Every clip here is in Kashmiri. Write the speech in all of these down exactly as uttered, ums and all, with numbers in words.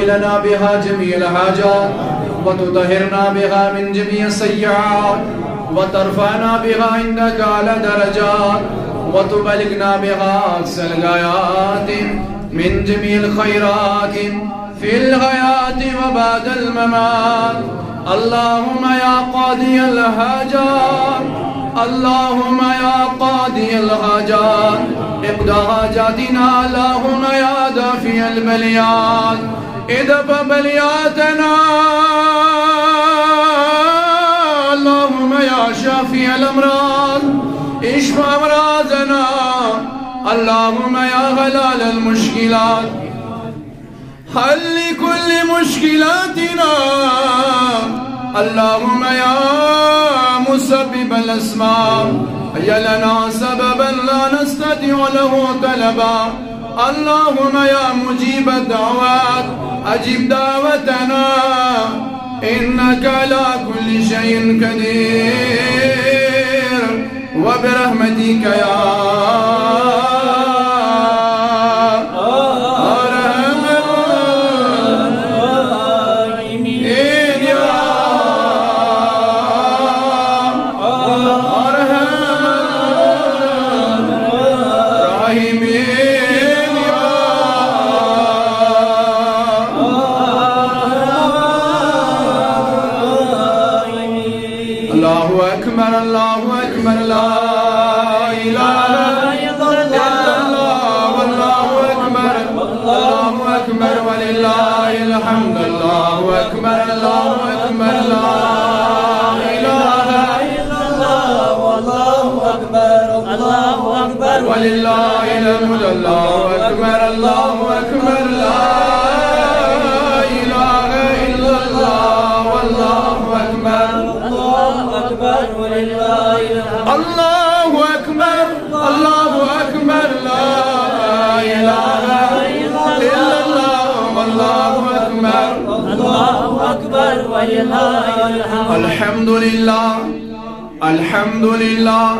لنا بها جميع الحاجات، وتطهرنا بها من جميع السيئات، وترفعنا بها عندك على درجات، وتبلغنا بها أقصى الغايات من جميع الخيرات في الحياة وبعد الممات. اللهم يا قاضي الحاجات، اللهم يا قاضي الحاجات، اقض حاجاتنا. اللهم يا دافع البليات، ادفع بلياتنا. اللهم يا شافي الأمراض، اشف أمراضنا. اللهم يا حلال المشكلات، حل كل مشكلاتنا. اللهم يا مسبب الأسباب، هيا لنا سببا لا نستطيع له طلبا. اللهم يا مجيب الدعوات، أجب دعوتنا، إنك على كل شيء قدير. وبرحمتك يا أرحم الراحمين يا أرحم الراحمين يا أرحم الراحمين. الله أكبر، الله أكبر، لا إله إلا الله، والله أكبر، الله أكبر، ولله الحمد، الله أكبر، الله أكبر، لا إله إلا الله، والله أكبر، الله أكبر، ولله الحمد، الله أكبر، الله أكبر، لا إله إلا الله، والله أكبر، الله أكبر، ولله الحمد. الله أكبر، الله أكبر، لا إله إلا الله، والله أكبر. الله أكبر ولله الحمد. الحمد لله، الحمد لله،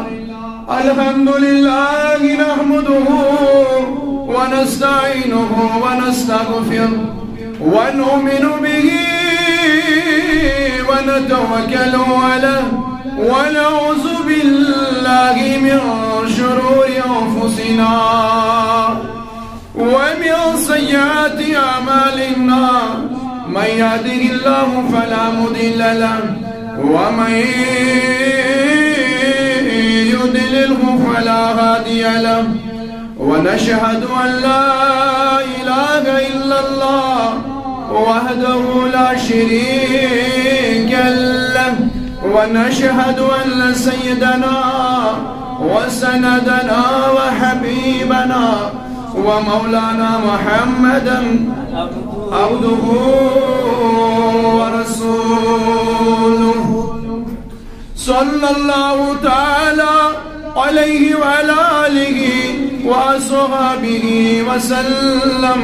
الحمد لله نحمده ونستعينه ونستغفره ونؤمن به ونتوكل عليه ونعوذ بالله من شرور أنفسنا ومن سيئات أعمالنا. من يهده الله فلا مضل له ومن يضلله فلا هادي له. ونشهد أن لا إله إلا الله وحده لا شريك له. ونشهد أن سيدنا وسندنا وحبيبنا ومولانا محمدا عبده ورسوله، صلى الله تعالى عليه وعلى آله وأصحابه وسلم.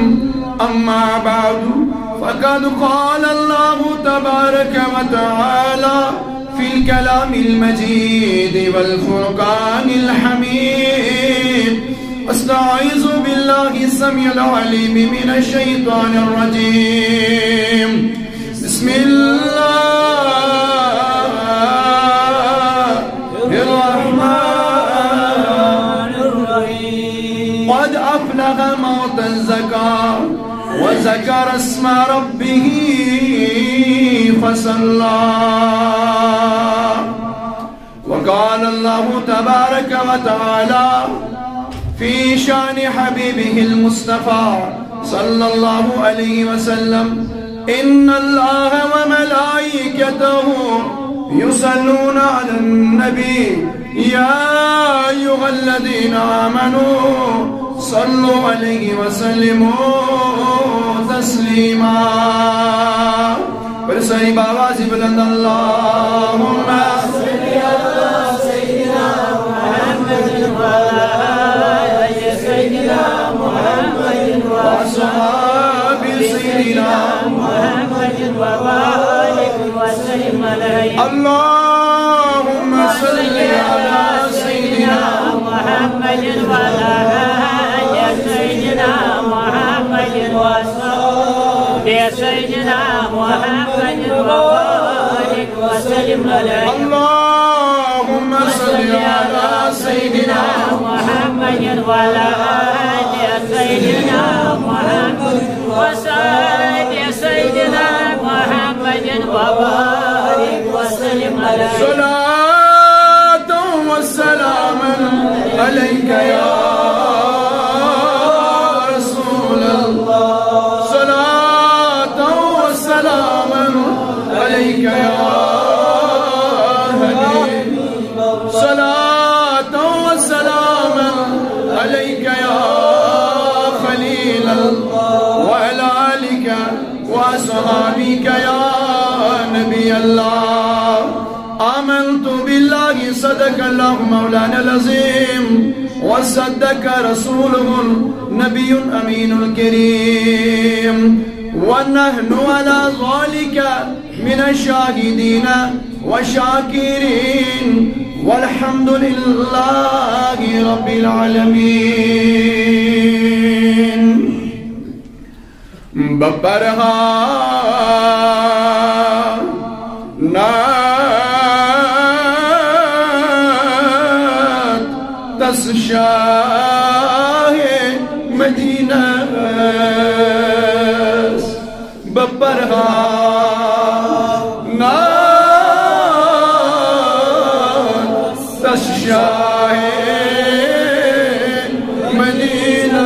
أما بعد، فقد قال الله تبارك وتعالى في الكلام المجيد والفرقان الحميد. أستعيذ بالله السميع العليم من الشيطان الرجيم. بسم الله الرحمن الرحيم. قد أفلح من زكى وذكر اسم ربه فصلى. وقال الله تبارك وتعالى في شأن حبيبه المصطفى صلى الله عليه وسلم: إن الله وملائكته يصلون على النبي، يا أيها الذين آمنوا صلوا عليه وسلموا تسليما. پٔرِو سٲری باواز بلند، اللهم صل على سيدنا محمد وعلى آل سيدنا محمد وأصحاب سيدنا محمد وبارك وسلم عليه. اللهم صل على سيدنا محمد وعلى آل سيدنا محمد وأصحاب سيدنا محمد وبارك وسلم عليه. اللهم صل على سيدنا محمد وعلى آل سيدنا محمد وصحبه سيدنا محمد وبارك وسلم عليه. صلاة وسلاما عليك يا رسول الله. صلاة وسلاما عليك يا حبيب. صلاة وسلاما عليك يا خليل الله وعلى آلك وأصحابك يا نبي الله. آمنت بالله، صدق الله مولانا العظيم، وصدق رسوله النبي الأمين الكريم، ونحن على ذلك من الشاهدين والشاكرين، والحمد لله رب العالمين. ببرها نات تس شاہ مدینہ، ببرها نات تس شاہ مدینہ.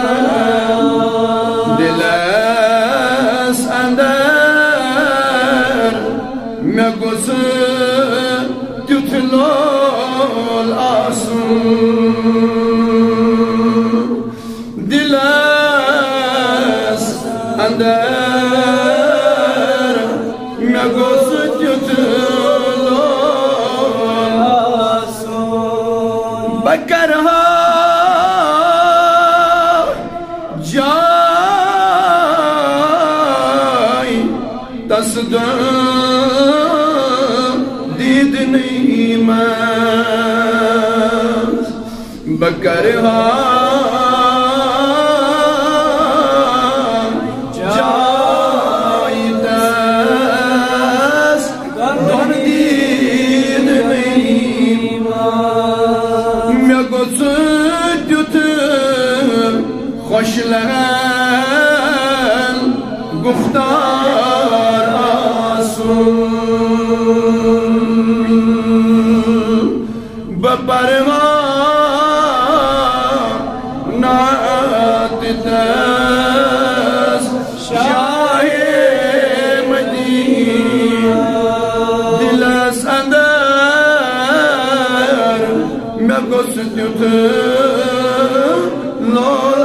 دلس اندر مےٚ گوٚژھ تیُتھ لول آسُن. دلس اندر مےٚ گوٚژھ تیُتھ لول آسُن. بہٕ کرٕ ہا جاے تس دۄن دیدنٕے منٛز. بہٕ کرٕ ہا جاے تس دۄن دیدنٕے منٛز. مےٚ گوٚژھ تیُتھ خۄش لگان گفتار آسُن. بہٕ پرٕ ہا نعت تس شاہ مدینہ. دلس اندر مےٚ گوٚژھ تیُتھ لول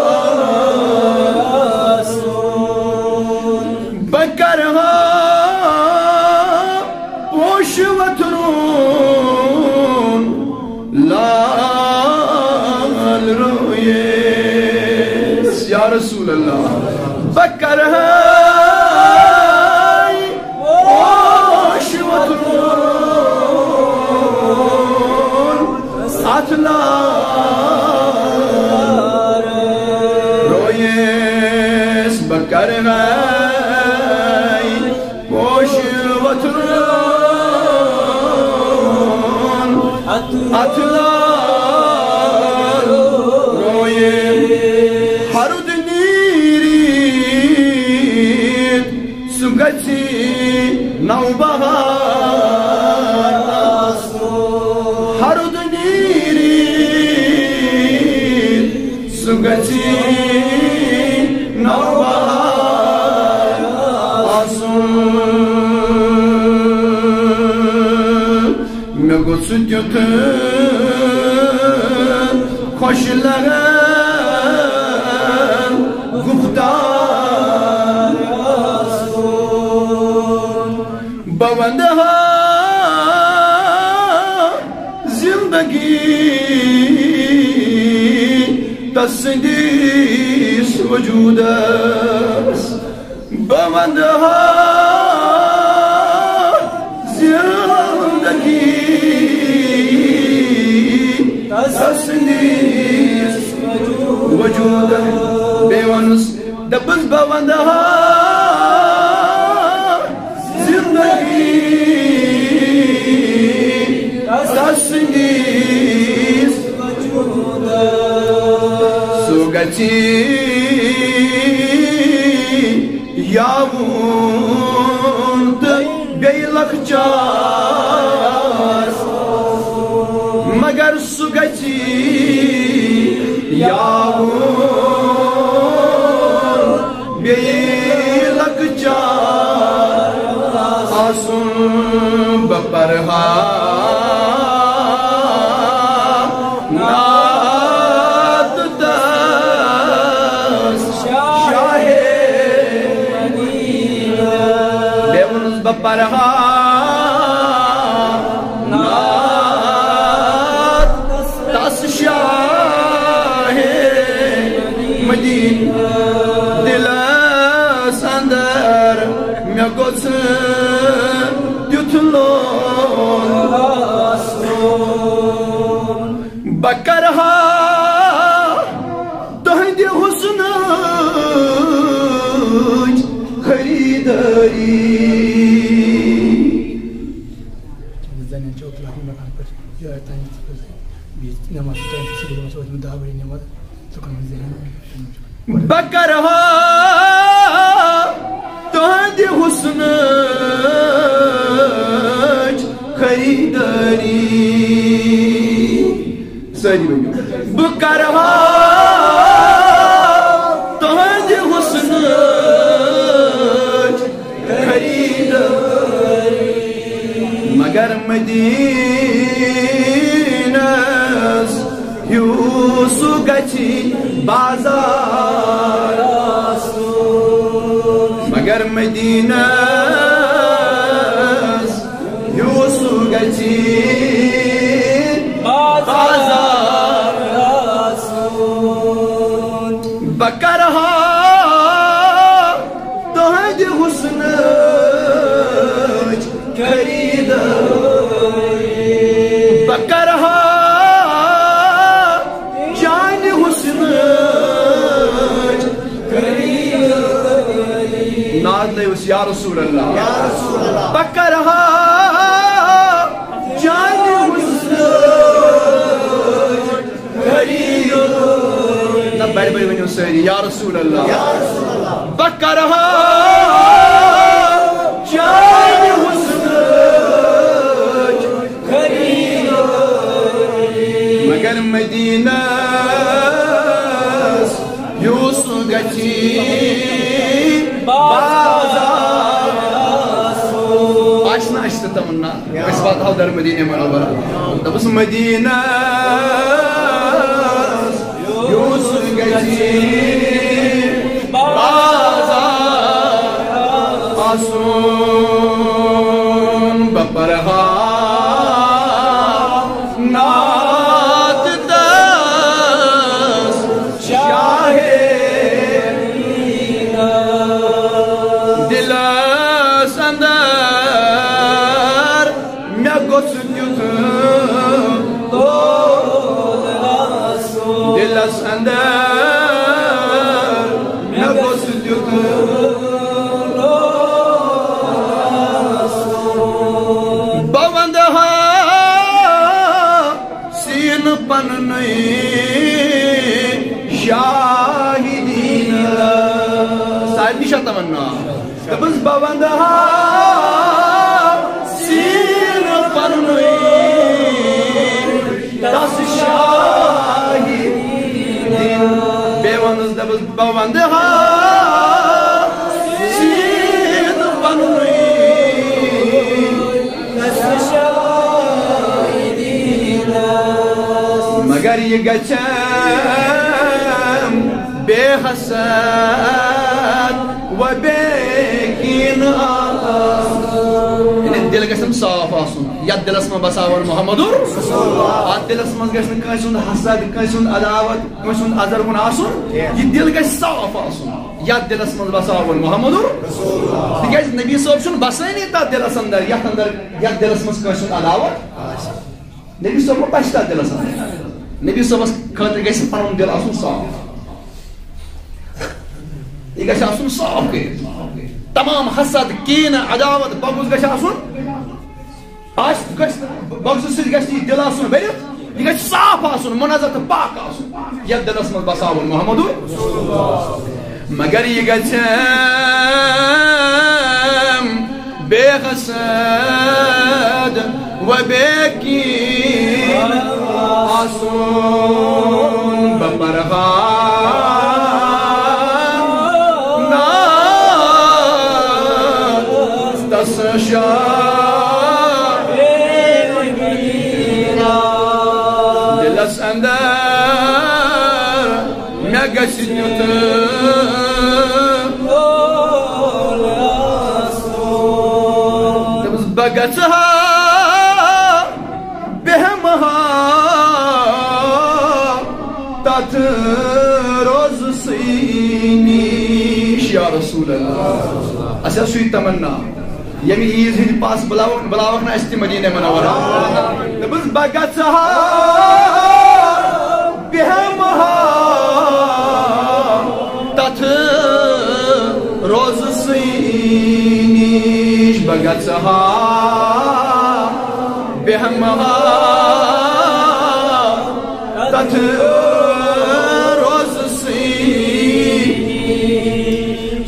آسُن. بہٕ کرٕ ہا پوشہٕ وتھرون لال رویس. یا رسول اللہ، بہٕ کرٕ ہا پوشہٕ وتھرون اتھ لال رویس. بہٕ کرٕ ہا پوشہٕ وتھرون اتھ لال رویس. ہرُد نیٖرِتھ سُہ گژھِ نوبہار آسُن. ہرُد نیٖرِتھ سُہ گژھِ نوبہار آسُن. مےٚ گوٚژھ تیُتھ خۄش لگان گفتار آسُن. بہٕ ونٛدٕ ہا زندگی تسٕنٛدِس وجودس. بہٕ ونٛدٕ ہا زندگی تسٕنٛدِس وجودس. بیٚیہِ وَنُس، دَپُس، بہٕ ونٛدٕ ہا یاوُن تہٕ بیٚیہِ لۄکچار، مگر سُہ گژھِ یاوُن بیٚیہِ لۄکچار آسُن۔ بہٕ پرہا نعت تس شاہے مدینہ۔ بیٚیہِ ووٚنُس بہٕ پرہا نعت تس شاہے مدینہ۔ دلس اندر مےٚ گوٚژھ تیُتھ لون۔ بہٕ کرہا تُہنٛدِ حسنٕچ خریدٲری۔ زنان چوک لاگی مکان پر، یہ تانی بیچ نماز، تانی سیدھے نماز، دہ بجے نماز، تو کم ذہن۔ بہٕ کرہا تُہنٛدِ حسنٕچ خریدٲری۔ سٲری ؤنِو۔ بہٕ کرہا تُہنٛدِ حسنٕچ خریدٲری، مگر مدیٖنس ہیوٗ سُہ گژھِ بازار آسُن۔ مگر مدیٖنس ہیوٗ سُہ گژھِ بازار آسُن۔ بہٕ کرہا تُہنٛدِ حسنٕچ خریدٲری۔ بہٕ کرہا چانہِ حسنٕچ خریدٲری۔ نعت لٲیوس یا رسول اللہ۔ یا رسول اللہ۔ بہٕ کرہا چانہِ حسنٕچ خریدٲری۔ نہ، بڑِ بڑِ ؤنِو سٲری، یا رسول اللہ۔ یا رسول اللہ۔ بہٕ کرہا چانہِ حسنٕچ خریدٲری۔ مگر مدیٖنس ہیوٗ سُہ گژھِ بازار آسُن۔ آسہِ نہ اَسہِ تہِ تمنا؟ أسۍ واتہو در مدینہ منورہ۔ دوٚپُس مدینہ یُس گژھِ بازار آسُن، بہٕ پرہا نعت تس شاہے مدینہ۔ دلس اندر مےٚ گوٚژھ تیُتھ دود آسُن۔ دلس اندر مےٚ گوٚژھ تیُتھ دود آسُن۔ بہٕ ونہٕ ہا سیٖنہٕ پننُے شاہدیٖنس۔ سارنٕے چھا تمنا؟ دوٚپُس بہٕ ونہٕ ہا سیٖنہٕ پننُے تس شاہدیٖن۔ بیٚیہِ ونُس، دوٚپُس بہٕ ونہٕ ہا سیٖنہٕ پننُے تس شاہدیٖنس۔ مگر یہِ گژھِ بے حسد و بے کین آسُن۔ یعنی دل گژھِ صاف آسُن۔ یتھ دلس منٛز بساون محمد رسول اللہ۔ اتھ دلس منٛز گژھِ نہٕ کٲنٛسہِ ہُنٛد حسد، کٲنٛسہِ ہُنٛد عداوت، کٲنٛسہِ ہُنٛد ازر کُن آسُن۔ یہِ دل گژھِ صاف آسُن۔ یتھ دلس منٛز بساون محمد رسول اللہ۔ تِکیازِ نبی صٲب چھُنہٕ بسٲنی تتھ دلس اندر، یتھ اندر، یتھ دلس منٛز کٲنٛسہِ ہُنٛد عداوت آسہِ۔ نبی صٲب ما پَشتاو دِلَس اَندَر؟ نبی صٲبَس خٲطرٕ گژھِ پَنُن دِل آسُن صاف۔ یہِ گژھِ آسُن صاف کٔرِتھ۔ تمام حسد، کینہٕ، عداوت، بغض گژھِ آسُن۔ آسہِ گژھِ، بغضہٕ سۭتۍ گژھِ یہِ دِل آسُن بٔرِتھ۔ یہِ گژھِ صاف آسُن، منظم تہٕ پاک آسُن۔ یَتھ دِلَس منٛز بساوُن محمدُ۔ مگر یہِ گژھِ بے حسد و بے کین آسُن، بے پرواہ نہ تس شاہ۔ دِلس اندر مےٚ گژھِ تیُتھ۔ دوٚپُس، بہٕ گژھٕ ہا، بیٚہمہٕ ہا تتھ روزٕ سٕے نِش۔ یا رسول اللہ، اَسہِ ٲس سُے تمنا۔ ییٚمہِ عیٖذ ہٕنٛدِ پاس بُلاوَکھ، بُلاوَکھ نہٕ اَسہِ تہِ مدیٖنہ منورہ۔ دوٚپُس، بہٕ گژھٕ ہا، بیٚہمہٕ ہا تتھ روزٕ سٕے نِش۔ بہٕ گژھٕ ہا، بیٚہمہٕ ہا تتھ روزٕ سٕے۔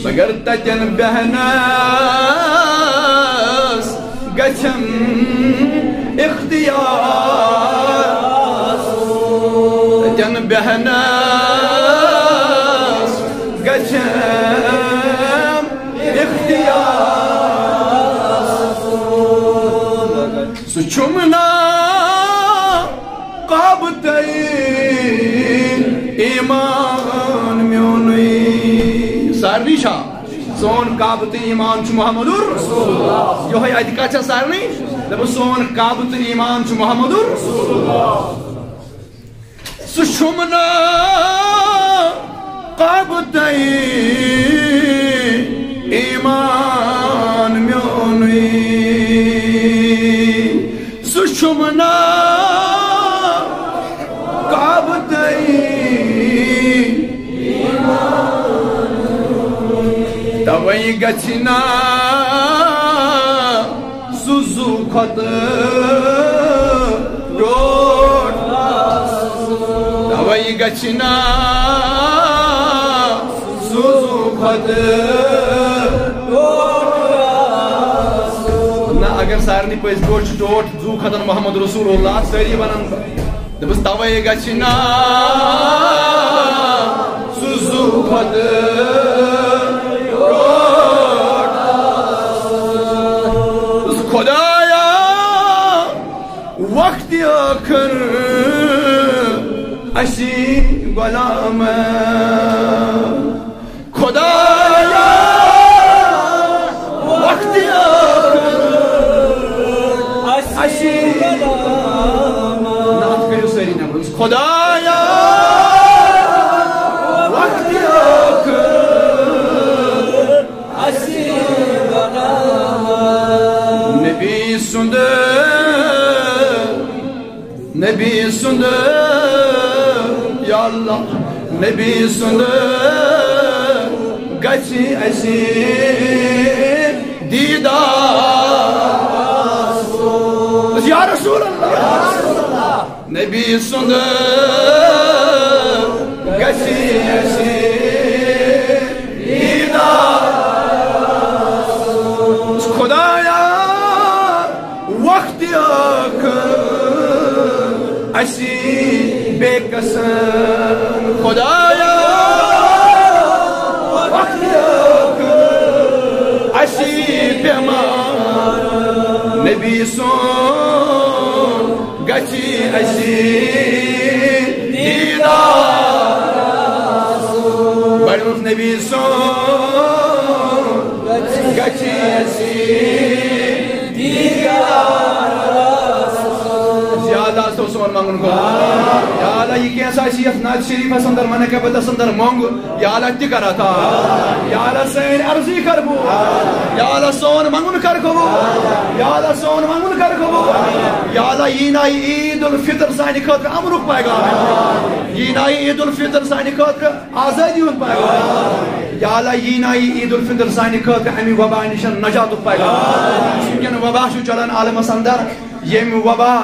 مگر تتٮ۪ن بیہنس گژھن اختیار، تتٮ۪ن بیہنس گژھن اختیار۔ سُہ چھُم نا قابتَے ایمان میونُے۔ سارنٕے چھا؟ سون قابتہٕ ایمان چھُ محمد رسول اللہ۔ یِہوٚے اعتقاد چھا سارنٕے؟ دَپُن، سون قابتہٕ ایمان چھُ محمد رسول اللہ۔ سُہ چھُم نا قابتَے ایمان میونُے۔ سُہ چھُم نا قابتَے۔ تَوَے گژھِ نا سُہ زُو کھۄتہٕ ٹوٹھ۔ تَوَے گژھِ نا سُہ زُو کھۄتہٕ۔ نہ، اگر سارنٕے پٔزۍ پٲٹھۍ چھُ ٹوٹھ زُو کھۄتَن محمد رسول اللہ، سٲری وَنَن۔ دوٚپُس، تَوَے گژھِ نا سُہ زُو کھۄتہٕ ٹوٹھ۔ دوٚپُس، خدایا، وقت ٲخر اَسی غلام۔ خدایا، وقت ٲخر اَسی غلام۔ نعت کٔرِو سٲری نٮ۪بر۔ خدایا، وقت ٲخر اَسی غلام۔ نبی سُنٛد، نبی سُنٛد، یا اللہ، نبی سُنٛد گژھِ اَسہِ دیٖدار۔ یا رسول اللہ۔ نبی سُنٛد گژھِ اَسہِ دیٖدار۔ خدایا، وقت ٲخر اَسی بے کسن۔ خدایا، وقت ٲخر اَسی بیمار۔ نبی سُنٛد گژھِ اَسہِ دیٖدار۔ بڑیوس نبی سُنٛد گژھِ اَسہِ دیٖدار۔ یا اللہ، سُہ سون منٛگُن قبول۔ یا اللہ، یہِ کینٛہہ سا اَسہِ یَتھ نعت شریٖفَس اندر، منقبتَس اندر مۄنٛگ، یا اللہ، تہِ کر عطا۔ یا اللہ، سٲنۍ عرضی کر قبول۔ یا اللہ، سون منٛگُن کر قبول۔ یا اللہ، سون منٛگُن کر قبول۔ یا اللہ، یی نایہِ عید الفطر سانہِ خٲطرٕ امنُک پیغام۔ یی نایہِ عید الفطر سانہِ خٲطرٕ آزٲدی ہُنٛد پیغام۔ یا اللہ، یی نایہِ عید الفطر سانہِ خٲطرٕ امہِ وبا نِش نجاتُک پیغام۔ یُس وٕنکیٚن وبا چھُ چلان عالمس اندر، ییٚمہِ وبا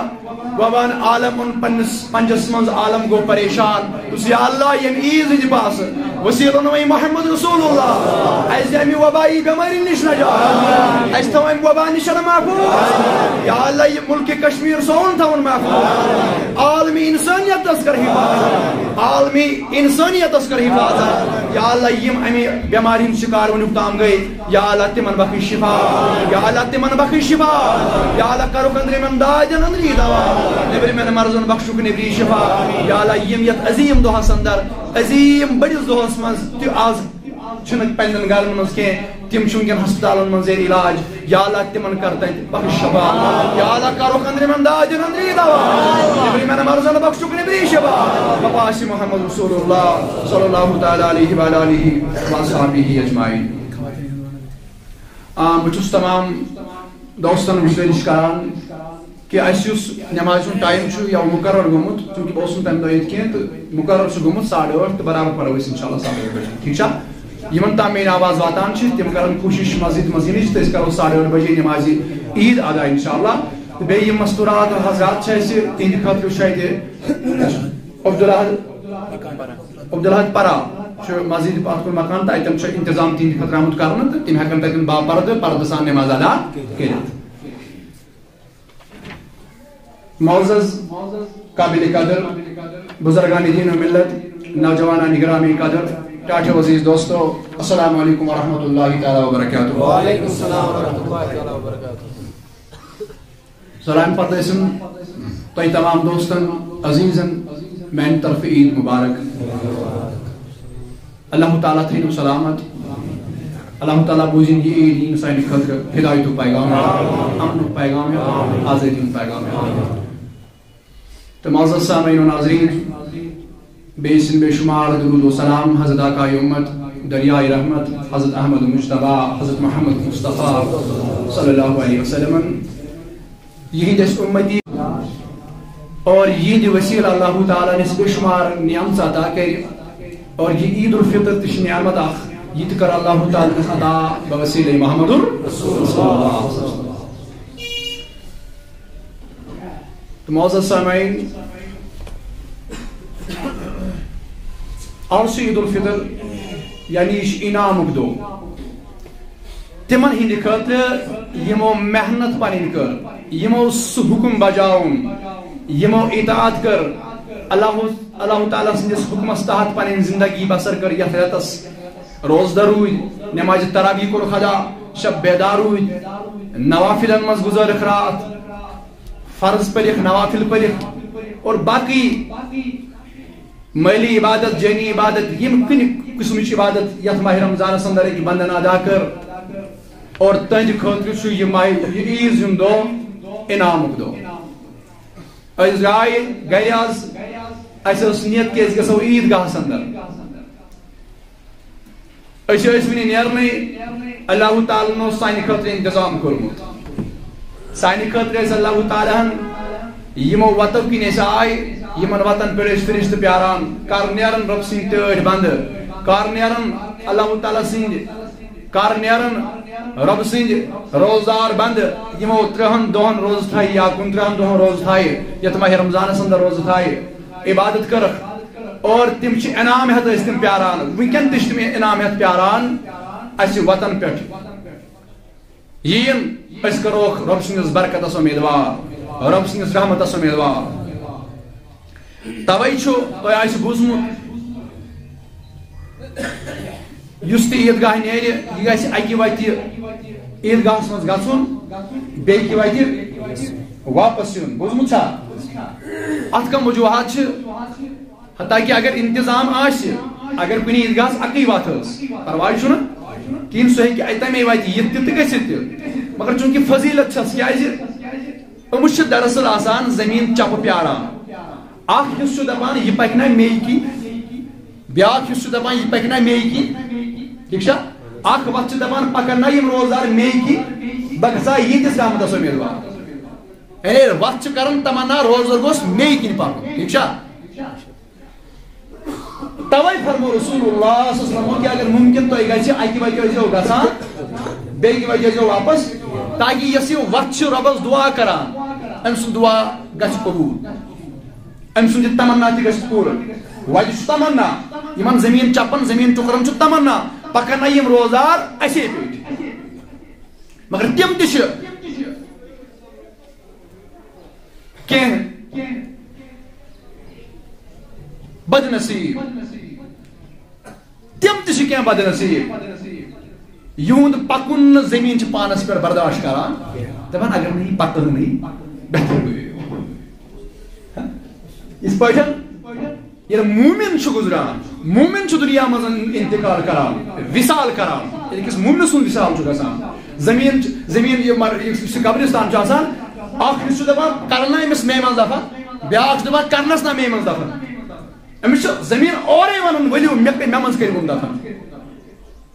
وبان عالم اوٚن پننِس پنجس منٛز، عالم گوٚو پریشان۔ دوٚپُس، یا اللہ، ییٚمہِ عیٖذ ہٕنٛدِ پاسہٕ وسیٖلہٕ اوٚنمَے محمد رسول اللہ، اَسہِ دِ اَمہِ وبایی بٮ۪مٲرِ نِش نجات، اَسہِ تھاو اَمہِ وبا نِش محفوٗظ۔ یا اللہ، یہِ مُلکِ کشمیٖر سون تھاوُن محفوٗظ۔ عالمی انسانیتس کر حفاظت، عالمی انسانیتس کر حفاظت۔ یا اللہ، یِم اَمہِ بٮ۪مارِ ہٕنٛدۍ شکار وُنیُک تام گٔے، یا اللہ، تِمن بخش شفا۔ یا اللہ، تِمن بخش شفا۔ یا اللہ، کرُکھ أنٛدرِمٮ۪ن دادٮ۪ن أنٛدری دوا، نیٚبرِمٮ۪ن مرضن بخشُکھ نیٚبری شفا۔ یا اللہ، یِم یتھ عظیٖم دۄہس اندر، عظیٖم بٔڑِس دۄہس منٛز تہِ آز چھِنہٕ پننٮ۪ن گرن منٛز کینٛہہ، تِم چھِ وٕنکٮ۪ن ہسپتالن منٛز زیر علاج۔ یا اللہ، تِمن کر تتہِ بخش شفا۔ یا اللہ، کرُکھ أنٛدرِمٮ۪ن دادٮ۪ن أنٛدری دوا، نیٚبرِمٮ۪ن مرضن بخشُکھ نیٚبری شفا۔ وباسہِ محمد رسول اللہ صلی اللہ تعالیٰ علیہ وعلیٰ آلہ وصحبہ اجمعین۔ آ، بہٕ چھُس تمام دوستن گُزٲرِش کران کہِ اَسہِ یُس نٮ۪مازِ ہُنٛد ٹایم چھُ یا مُقرر گوٚمُت، چوٗنٛکہِ بہٕ اوسُس نہٕ تَمہِ دۄہ ییٚتہِ کینٛہہ، تہٕ مُقرر چھُ گوٚمُت ساڑٕ ٲٹھ، تہٕ برابر پَرو أسۍ اِنشاء اللہ ساڑٕ ٲٹھ بَجے، ٹھیٖک چھا؟ یِمن تام میٛٲنۍ آواز واتان چھِ، تِم کرن کوٗشِش مسجد منٛز یِنٕچ، تہٕ أسۍ کرو ساڑٕ ٲٹھ بَجے نٮ۪مازِ عیٖد ادا اِنشاء اللہ۔ تہٕ بیٚیہِ یِم مستوٗرات حضرات چھِ اَسہِ، تِہنٛدِ خٲطرٕ چھُ اَتہِ عبدالحد، عبدالحد پرا چھُ مسجد پتھ کُن مکان، تہٕ اَتٮ۪ن چھُ انتظام تِہنٛدِ خٲطرٕ آمُت کرنہٕ، تہٕ تِم ہٮ۪کن تَتٮ۪ن باپردٕ پردٕ سان نٮ۪ماز ادا کٔرِتھ۔ معزز، قابل قدر بزرگان دین و ملت، نوجوانان گرامی قدر، ٹاٹھیو عزیز دوستو، السلام علیکم ورحمۃ اللہ تعالیٰ وبرکاتہ۔ وعلیکم السلام ورحمۃ اللہ تعالیٰ وبرکاتہ۔ سلام پتہٕ ٲسِم تۄہہِ تمام دوستن، عزیزن میانہِ طرفہٕ عیٖد مبارک۔ اللہ تعالیٰ تھٲینو سلامت۔ اللہ تعالیٰ بوٗزِن یہِ عیٖد، یِن سانہِ خٲطرٕ ہدایتُک پیغام، امنُک پیغام، آزٲدی ہُنٛد پیغام۔ تہٕ معزز سامعین و ناظرین، بیٚیہِ سٕنٛدۍ بے شمار درود و سلام حضرت آقای امت، دریائے رحمت، حضرت احمد مجتبیٰ، حضرت محمد مصطفیٰ صلی اللہ علیہ وسلم۔ یِہِنٛدۍ أسۍ اُمتی اور یِہِنٛدِ وسیلہٕ اللہ تعالیٰ نِس بے شمار نعمژٕ عطا کرِ اور یہِ عید الفطر تہِ چھِ نعمت اکھ، یہِ تہِ کر اللہ تعالیٰ نِس عطا بوسیلے محمد رسول اللہ۔ تہٕ معزز سامعین، آز چھُ عید الفطر، یعنی یہِ چھُ انعامُک دۄہ۔ تِمن ہٕنٛدِ خٲطرٕ یِمو محنت پنٕنۍ کٔر، یِمو سُہ حُکُم بجاوُن، یِمو اطاعت کٔر، اللہ، اللہ تعالیٰ سٕنٛدِس حُکمس تحت پنٕنۍ زندگی بسر کٔر یتھ رٮ۪تس۔ روزدر روٗدۍ، نمازِ تراویح کوٚرُکھ ادا، شب بیدار روٗدۍ، نوافلن منٛز گُزٲرِکھ راتھ، فرض پٔرِکھ، نوافل پٔرِکھ، اور باقٕے مٲلی عبادت، جٲنی عبادت، یِم کُنہِ قٕسمٕچ عبادت یتھ ماہِ رمضانس اندر أکۍ بندن ادا کٔر، اور تہنٛدِ خٲطرٕ چھُ یہِ ماہِ، یہِ عیٖد ہُنٛد دۄہ انعامُک دۄہ۔ أسۍ درٛاے گرِ از، اسہِ ٲس نیت کہِ أسۍ گژھو عیٖد گاہس اندر۔ أسۍ ٲسۍ وُنہِ نیرنٕے، اللہ تعالیٰ ہن اوس سانہِ خٲطرٕ انتظام کوٚرمُت۔ سانہِ خٲطرٕ ٲسۍ اللہ تعالیٰ ہن یِمو وتو کِنۍ أسۍ آے، یِمن وتن پٮ۪ٹھ ٲسۍ فرشتہٕ پیاران، کر نیرن رۄب سٕنٛدۍ ٹٲٹھۍ بندٕ، کر نیرن اللہ تعالیٰ سٕنٛدۍ، کر نیرن رۄب سٕنٛدۍ روزدار بندٕ، یِمو ترٛہن دۄہن روزٕ تھایہِ یا کُنترٕہن دۄہن روزٕ تھایہِ، یتھ ماہِ رمضانس اندر روزٕ تھایہِ، عبادت کٔرٕکھ، اور تِم چھِ انعام ہٮ۪تھ ٲسۍ تِم پیاران، وٕنکٮ۪ن تہِ چھِ تِم انعام ہٮ۪تھ پیاران اسہِ وتن پٮ۪ٹھ۔ یِیِن، أسۍ کرہوکھ رۄب سٕنٛدِس برکتس اُمیدوار، رۄب سٕنٛدِس رحمتس اُمیدوار۔ توے چھُ، تۄہہِ آسہِ بوٗزمُت، یُس تہِ عیٖدگاہ نیرِ، یہِ گژھِ اکہِ وتہِ عیٖدگاہس منٛز گژھُن، بیٚیہِ کہِ وتہِ واپس یُن۔ بوٗزمُت چھا؟ اتھ کم وجوہات چھِ؟ حتیٰ کہ اگر انتظام آسہِ، اگر کُنہِ عیٖدگاہس اکٕے وتھ ٲس، پرواے چھُنہٕ کِہیٖنۍ، سُہ ہیٚکہِ اَتہِ تَمے وتہِ یِتھ تہِ تہٕ گٔژھِتھ تہِ۔ مگر چوٗنٛکہِ فضیلت چھس، کیازِ أمِس چھِ دراصل آسان زٔمیٖن چپہٕ پیاران۔ اکھ حصہٕ چھُ دپان، یہِ پکہِ نا مے کِنۍ، بیاکھ حصہٕ چھُ دپان، یہِ پکہِ نا مے کِنۍ۔ ٹھیٖک چھا؟ اکھ وتھ چھِ دپان، پکن نا یِم روزدار مے کِنۍ، بہٕ گژھٕ ہا یِہنٛدِس رحمتس اُمیدوار۔ یعنی وتھ چھِ کران تمنا، روزدار گوٚژھ مے کِنۍ پکُن۔ ٹھیٖک چھا؟ توے فرمو رسول اللہ صلی اللہ علیہ وسلمو کہ اگر ممکن تۄہہِ گژھِ، اکہِ وتہِ ٲسۍزیو گژھان، بیٚیہِ وتہِ ٲسۍزیو واپس، تاکہِ یۄس یہِ وتھ چھِ رۄبس دعا کران، أمۍ سُنٛد دُعا گژھِ قبوٗل، أمۍ سُنٛد یہِ تمنا تہِ گژھِ پوٗرٕ۔ وۄنۍ چھُ تمنا، یِمن زٔمیٖن چپن، زٔمیٖن ٹُکرن چھُ تمنا، پکن نہ یِم روزدار اَسے پیٚٹھۍ۔ مگر تِم تہِ چھِ کینٛہہ بدنصیٖب، تِم تہِ چھِ کینٛہہ بدنصیٖب، یِہُنٛد پکُن نہٕ زٔمیٖن چھِ پانس پٮ۪ٹھ برداشت کران، دپان، "اگر نہٕ یہِ پکٲنٕے، بہتر گوٚو یہِ۔" ہا؟ یِتھ پٲٹھۍ ییٚلہِ مومن چھُ گُزران، مومن چھُ دُنیا منٛز انتقال کران، وصال کران، ییٚلہِ أکِس مومنہٕ سُنٛد وصال چھُ گژھان، زٔمیٖن چھِ، زٔمیٖن یہِ مر-، یُس یہِ قبرستان چھُ آسان، اکھ حصہٕ چھُ دپان، "کرن نہ أمِس مے منٛز دفن"، بیٛاکھ چھُ دپان، "کرنس نہ مے منٛز دفن"۔ أمِس چھِ زٔمیٖن اورَے وَنان، "ؤلِو، مےٚ کٔرۍ، مےٚ منٛز کٔرِو تِم دفن۔"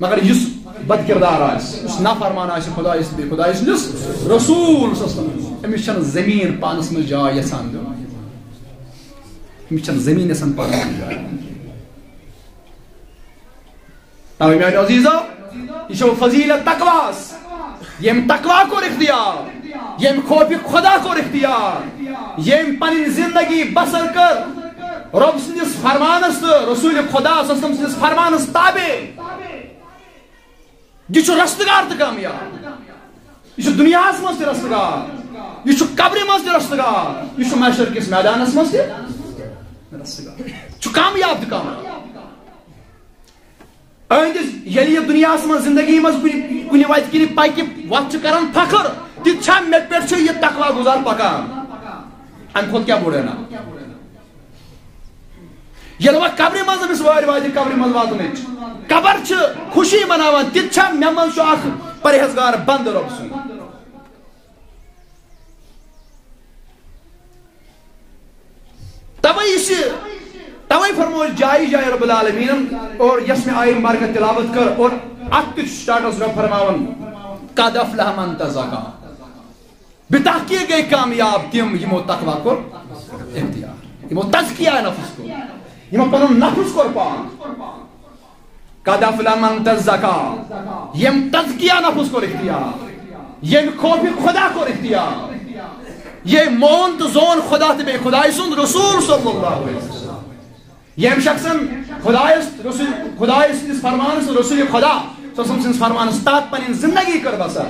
مگر یُس بد کردار آسہِ، یُس نافرمان آسہِ خۄدایَس تہٕ بیٚیہِ خۄدایَس سٕنٛدِس رسول صلی اللہ علیہ وسلم، أمِس چھَنہٕ زٔمیٖن پانَس منٛز جاے یَژھان دیُن۔ أمِس چھَنہٕ زٔمیٖن یَژھان پانَس منٛز جاے دیُن۔ توے میانیو عزیزو، یہِ چھو فضیلت تقواس۔ ییٚمۍ تقوا کوٚر اختیار، ییٚمۍ خوف خدا کوٚر اختیار، ییٚمۍ پنٕنۍ زندگی بسر کٔر رۄب سٕنٛدِس فرمانس تہٕ رسول خدا صلی اللہ علیہ وسلم سٕنٛدِس فرمانس تابع، یہِ چھُ رستگار تہٕ کامیاب۔ یہِ چھُ دُنیاہس منٛز تہِ رستگار، یہِ چھُ قبرِ منٛز تہِ رستگار، یہِ چھُ محشر کِس میدانس منٛز تہِ رستگار، چھُ کامیاب تہٕ کامیاب۔ أہنٛدِس ییٚلہِ یہِ دُنیاہَس منٛز زِندگی منٛز کُنہِ، کُنہِ وَتہِ کِنہِ پَکہِ، وَتھ چھِ کران فخر، تہِ چھا مےٚ پٮ۪ٹھ چھُ یہِ تقوی گُزار پَکان؟ اَمہِ کھۄتہٕ کیٛاہ بوٚڑ انعام؟ ییٚلہِ وۄنۍ قبرِ منٛز أمِس وارِ واتہِ، قبرِ منٛز واتنٕچ قبر چھِ خوشی مناوان، تہِ چھا مےٚ منٛز چھُ اکھ پرہیزگار بنٛدٕ رۄب سُنٛد؟ توے یُس یہِ، توے فرموو جایہِ جایہِ رب العالمینن، اور یس مےٚ آیہِ مبارکہ تلاوت کٔر، اور اتھ تہِ چھُ سٹارٹس رب فرماوان، "قد افلح من تزکا"۔ بتحقیق گٔے کامیاب تِم یِمو تقوی کوٚر اختیار، یِمو تزکیہ نفس کوٚر، یِمو پنُن نفس کوٚر پاک۔ قد افلح من تزکا، یم تزکیہ نفس کوٚر اختیار، یم خوف خدا کوٚر اختیار، یم مون تہٕ زون خدا تہٕ بیٚیہِ خدایہِ سُنٛد رسول صلی اللہ علیہ وسلم۔ یم شخصن خدایس رسول، خدایہِ سٕنٛدِس فرمانس، رسول خدا صلی اللہ علیہ وسلم سٕنٛدِس فرمانس تحت پنٕنۍ زندگی کٔر بسر۔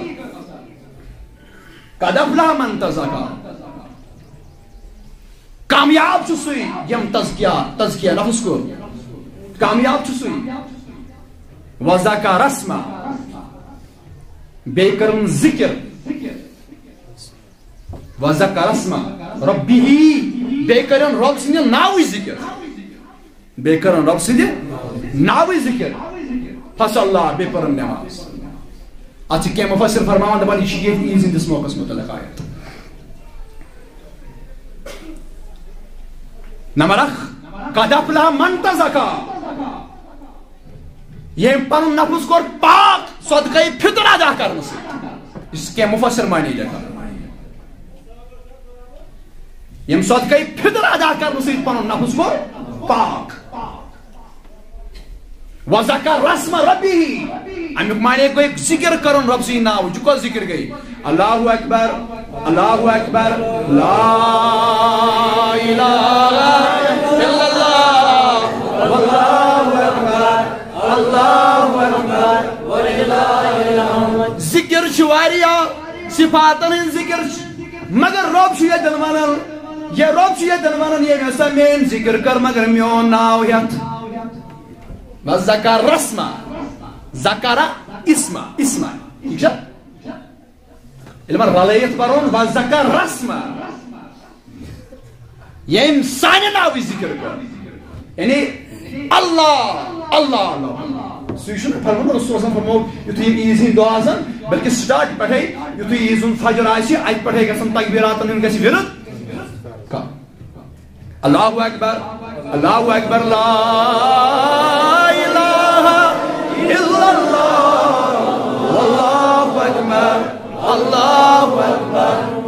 قد افلح من تزکا۔ کامیاب چھُ سُے یم تزکیہ، تزکیہ نفس کوٚر۔ کامیاب چھُ سُے۔ وذکر اسمہ۔ بیٚیہِ کٔرٕن ذکر۔ وذکر اسمہ ربہ۔ بیٚیہِ کٔرٕن رۄب سٕنٛدِ ناوٕچ ذکر۔ بیٚیہِ کٔرٕن رۄب سٕنٛدِ ناوٕچ ذِکِر۔ فصلی، بیٚیہِ پٔرٕن نٮ۪ماز۔ اَتھ چھِ کینٛہہ مُفَسِر فرماوان، دَپان، یہِ چھِ ییٚتہِ عیٖذ ہٕنٛدِس موقعس مُتعلِق آیت۔ نمبر اکھ، قد افلح من تزکا۔ ییٚمۍ پَنُن نفس کوٚر پاک صدقے فطر ادا کرنہٕ سۭتۍ۔ یُس کینٛہہ مُفَسِر معنی لیکھان۔ ییٚمۍ صدقے فطر ادا کرنہٕ سۭتۍ پنُن نفس کوٚر پاک۔ وذکر اسم ربہ، امیُک معنی گوٚو ذکر کرُن رب سٕنٛدِ ناوٕچ۔ یہِ کۄس ذکر گٔے؟ اللہ اکبر، اللہ اکبر، لا الہ الا اللہ، واللہ اکبر، اللہ اکبر، وللہ الحمد۔ ذکر چھِ واریاہ، صفاتن ہٕنٛز ذکر چھِ، مگر رۄب چھُ ییٚتٮ۪ن ونان، یہِ رۄب چھُ ییٚتٮ۪ن ونان، ییٚمۍ ہسا میٲنۍ ذکر کٔر، مگر میون ناو ہٮ۪تھ۔ وذکر اسمہ، ذکر اسمہ، اسمہ، ٹھیک چھا؟ ییٚلہِ وۄنۍ رلٲیِتھ پرون، وذکر اسمہ۔ ییٚمۍ سانہِ ناوٕچ ذِکِر کٔر۔ یعنی اللہ، اللہ، اللہ۔ سُے چھُنہٕ فرمومُت، رسول صلی اللہ علیہ وسلم فرموو، یُتھُے یہِ عیٖذ ہٕنٛدۍ دۄہ آسن، بلکہِ سٹارٹ پٮ۪ٹھَے، یُتھُے عیٖذ ہُنٛد فجر آسہِ، اَتہِ پٮ۪ٹھَے گژھن تکبیراتَن ہُنٛد گژھِ ورد۔ اللہ اکبر، اللہ اکبر، لا الہ الا اللہ، اللہ اکبر، اللہ اکبر۔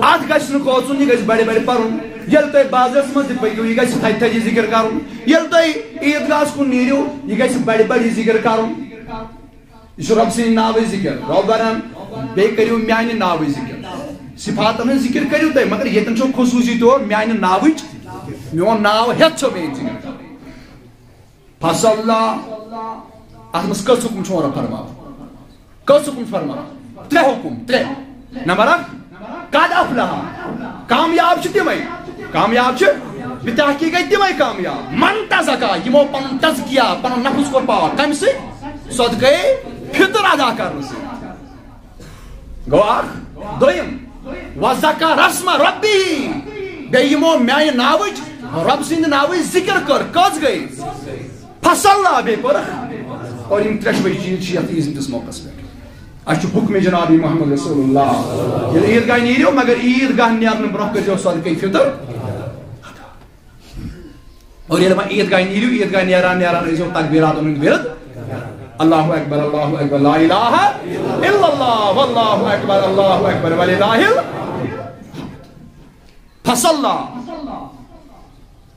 اتھ گژھِ نہٕ کھوژُن، یہِ گژھِ بڑِ بڑِ پرُن۔ ییٚلہِ تُہۍ بازرس منٛز تہِ پٔکِو، یہِ گژھِ تھدِ تھدِ ذِکِر کرُن۔ ییٚلہِ تُہۍ عیٖدگاہس کُن نیٖرِو، یہِ گژھِ بڑِ بڑِ ذِکِر کرُن۔ یہِ چھُ رۄب سٕنٛدِ ناوٕچ ذِکِر۔ رۄب ونان، بیٚیہِ کٔرِو میانہِ ناوٕچ ذِکِر۔ صفاتن ہٕنٛز ذکر کٔرِو تُہۍ، مگر ییٚتٮ۪ن چھو خصوٗصی طور میانہِ ناوٕچ، میون ناو ہٮ۪تھ چھو میٲنۍ ذکر کرٕنۍ۔ فصلی، اتھ منٛز کٔژ حکم چھُ عمر فرماوان؟ کٔژ حکم چھُ فرماوان؟ ترٛےٚ حکم، ترٛےٚ۔ نمبر اکھ، قد افلح، کامیاب چھِ تِمے، کامیاب چھِ، بتحقیق گٔے تِمے کامیاب۔ من تزکا، یِمو پنُن تزکیہ، پنُن نفس کوٚر پاک، کمہِ سۭتۍ؟ صدقے فطر ادا کرنہٕ سۭتۍ۔ گوٚو اکھ۔ دوٚیِم، وذکر اسم ربی، بیٚیہِ یِمو میانہِ ناوٕچ، رۄب سٕنٛدِ ناوٕچ ذکر کٔر۔ کٔژ گٔے؟ فصلی، بیٚیہِ پٔرٕکھ۔ اور یِم ترٛٮ۪شوَے چیٖز چھِ یَتھ عیٖد ہٕنٛدِس موقعس پٮ۪ٹھ۔ اَسہِ چھُ حُکمِ جنابِ محمد رسول اللہ، ییٚلہِ عیٖد گاہ نیٖرِو، مگر عیٖد گاہ نیرنہٕ برٛونٛہہ کٔرۍزیو صدقے فطر۔ اور ییٚلہِ وۄنۍ عیٖد گاہ نیٖرِو، عیٖد گاہ نیران نیران ٲسۍزیو تکبیٖراتن ہُنٛد ورد۔ اللہ اکبر، اللہ اکبر، لا الہ الا اللہ، واللہ اکبر، اللہ اکبر، وللہ ال-۔ فصلی۔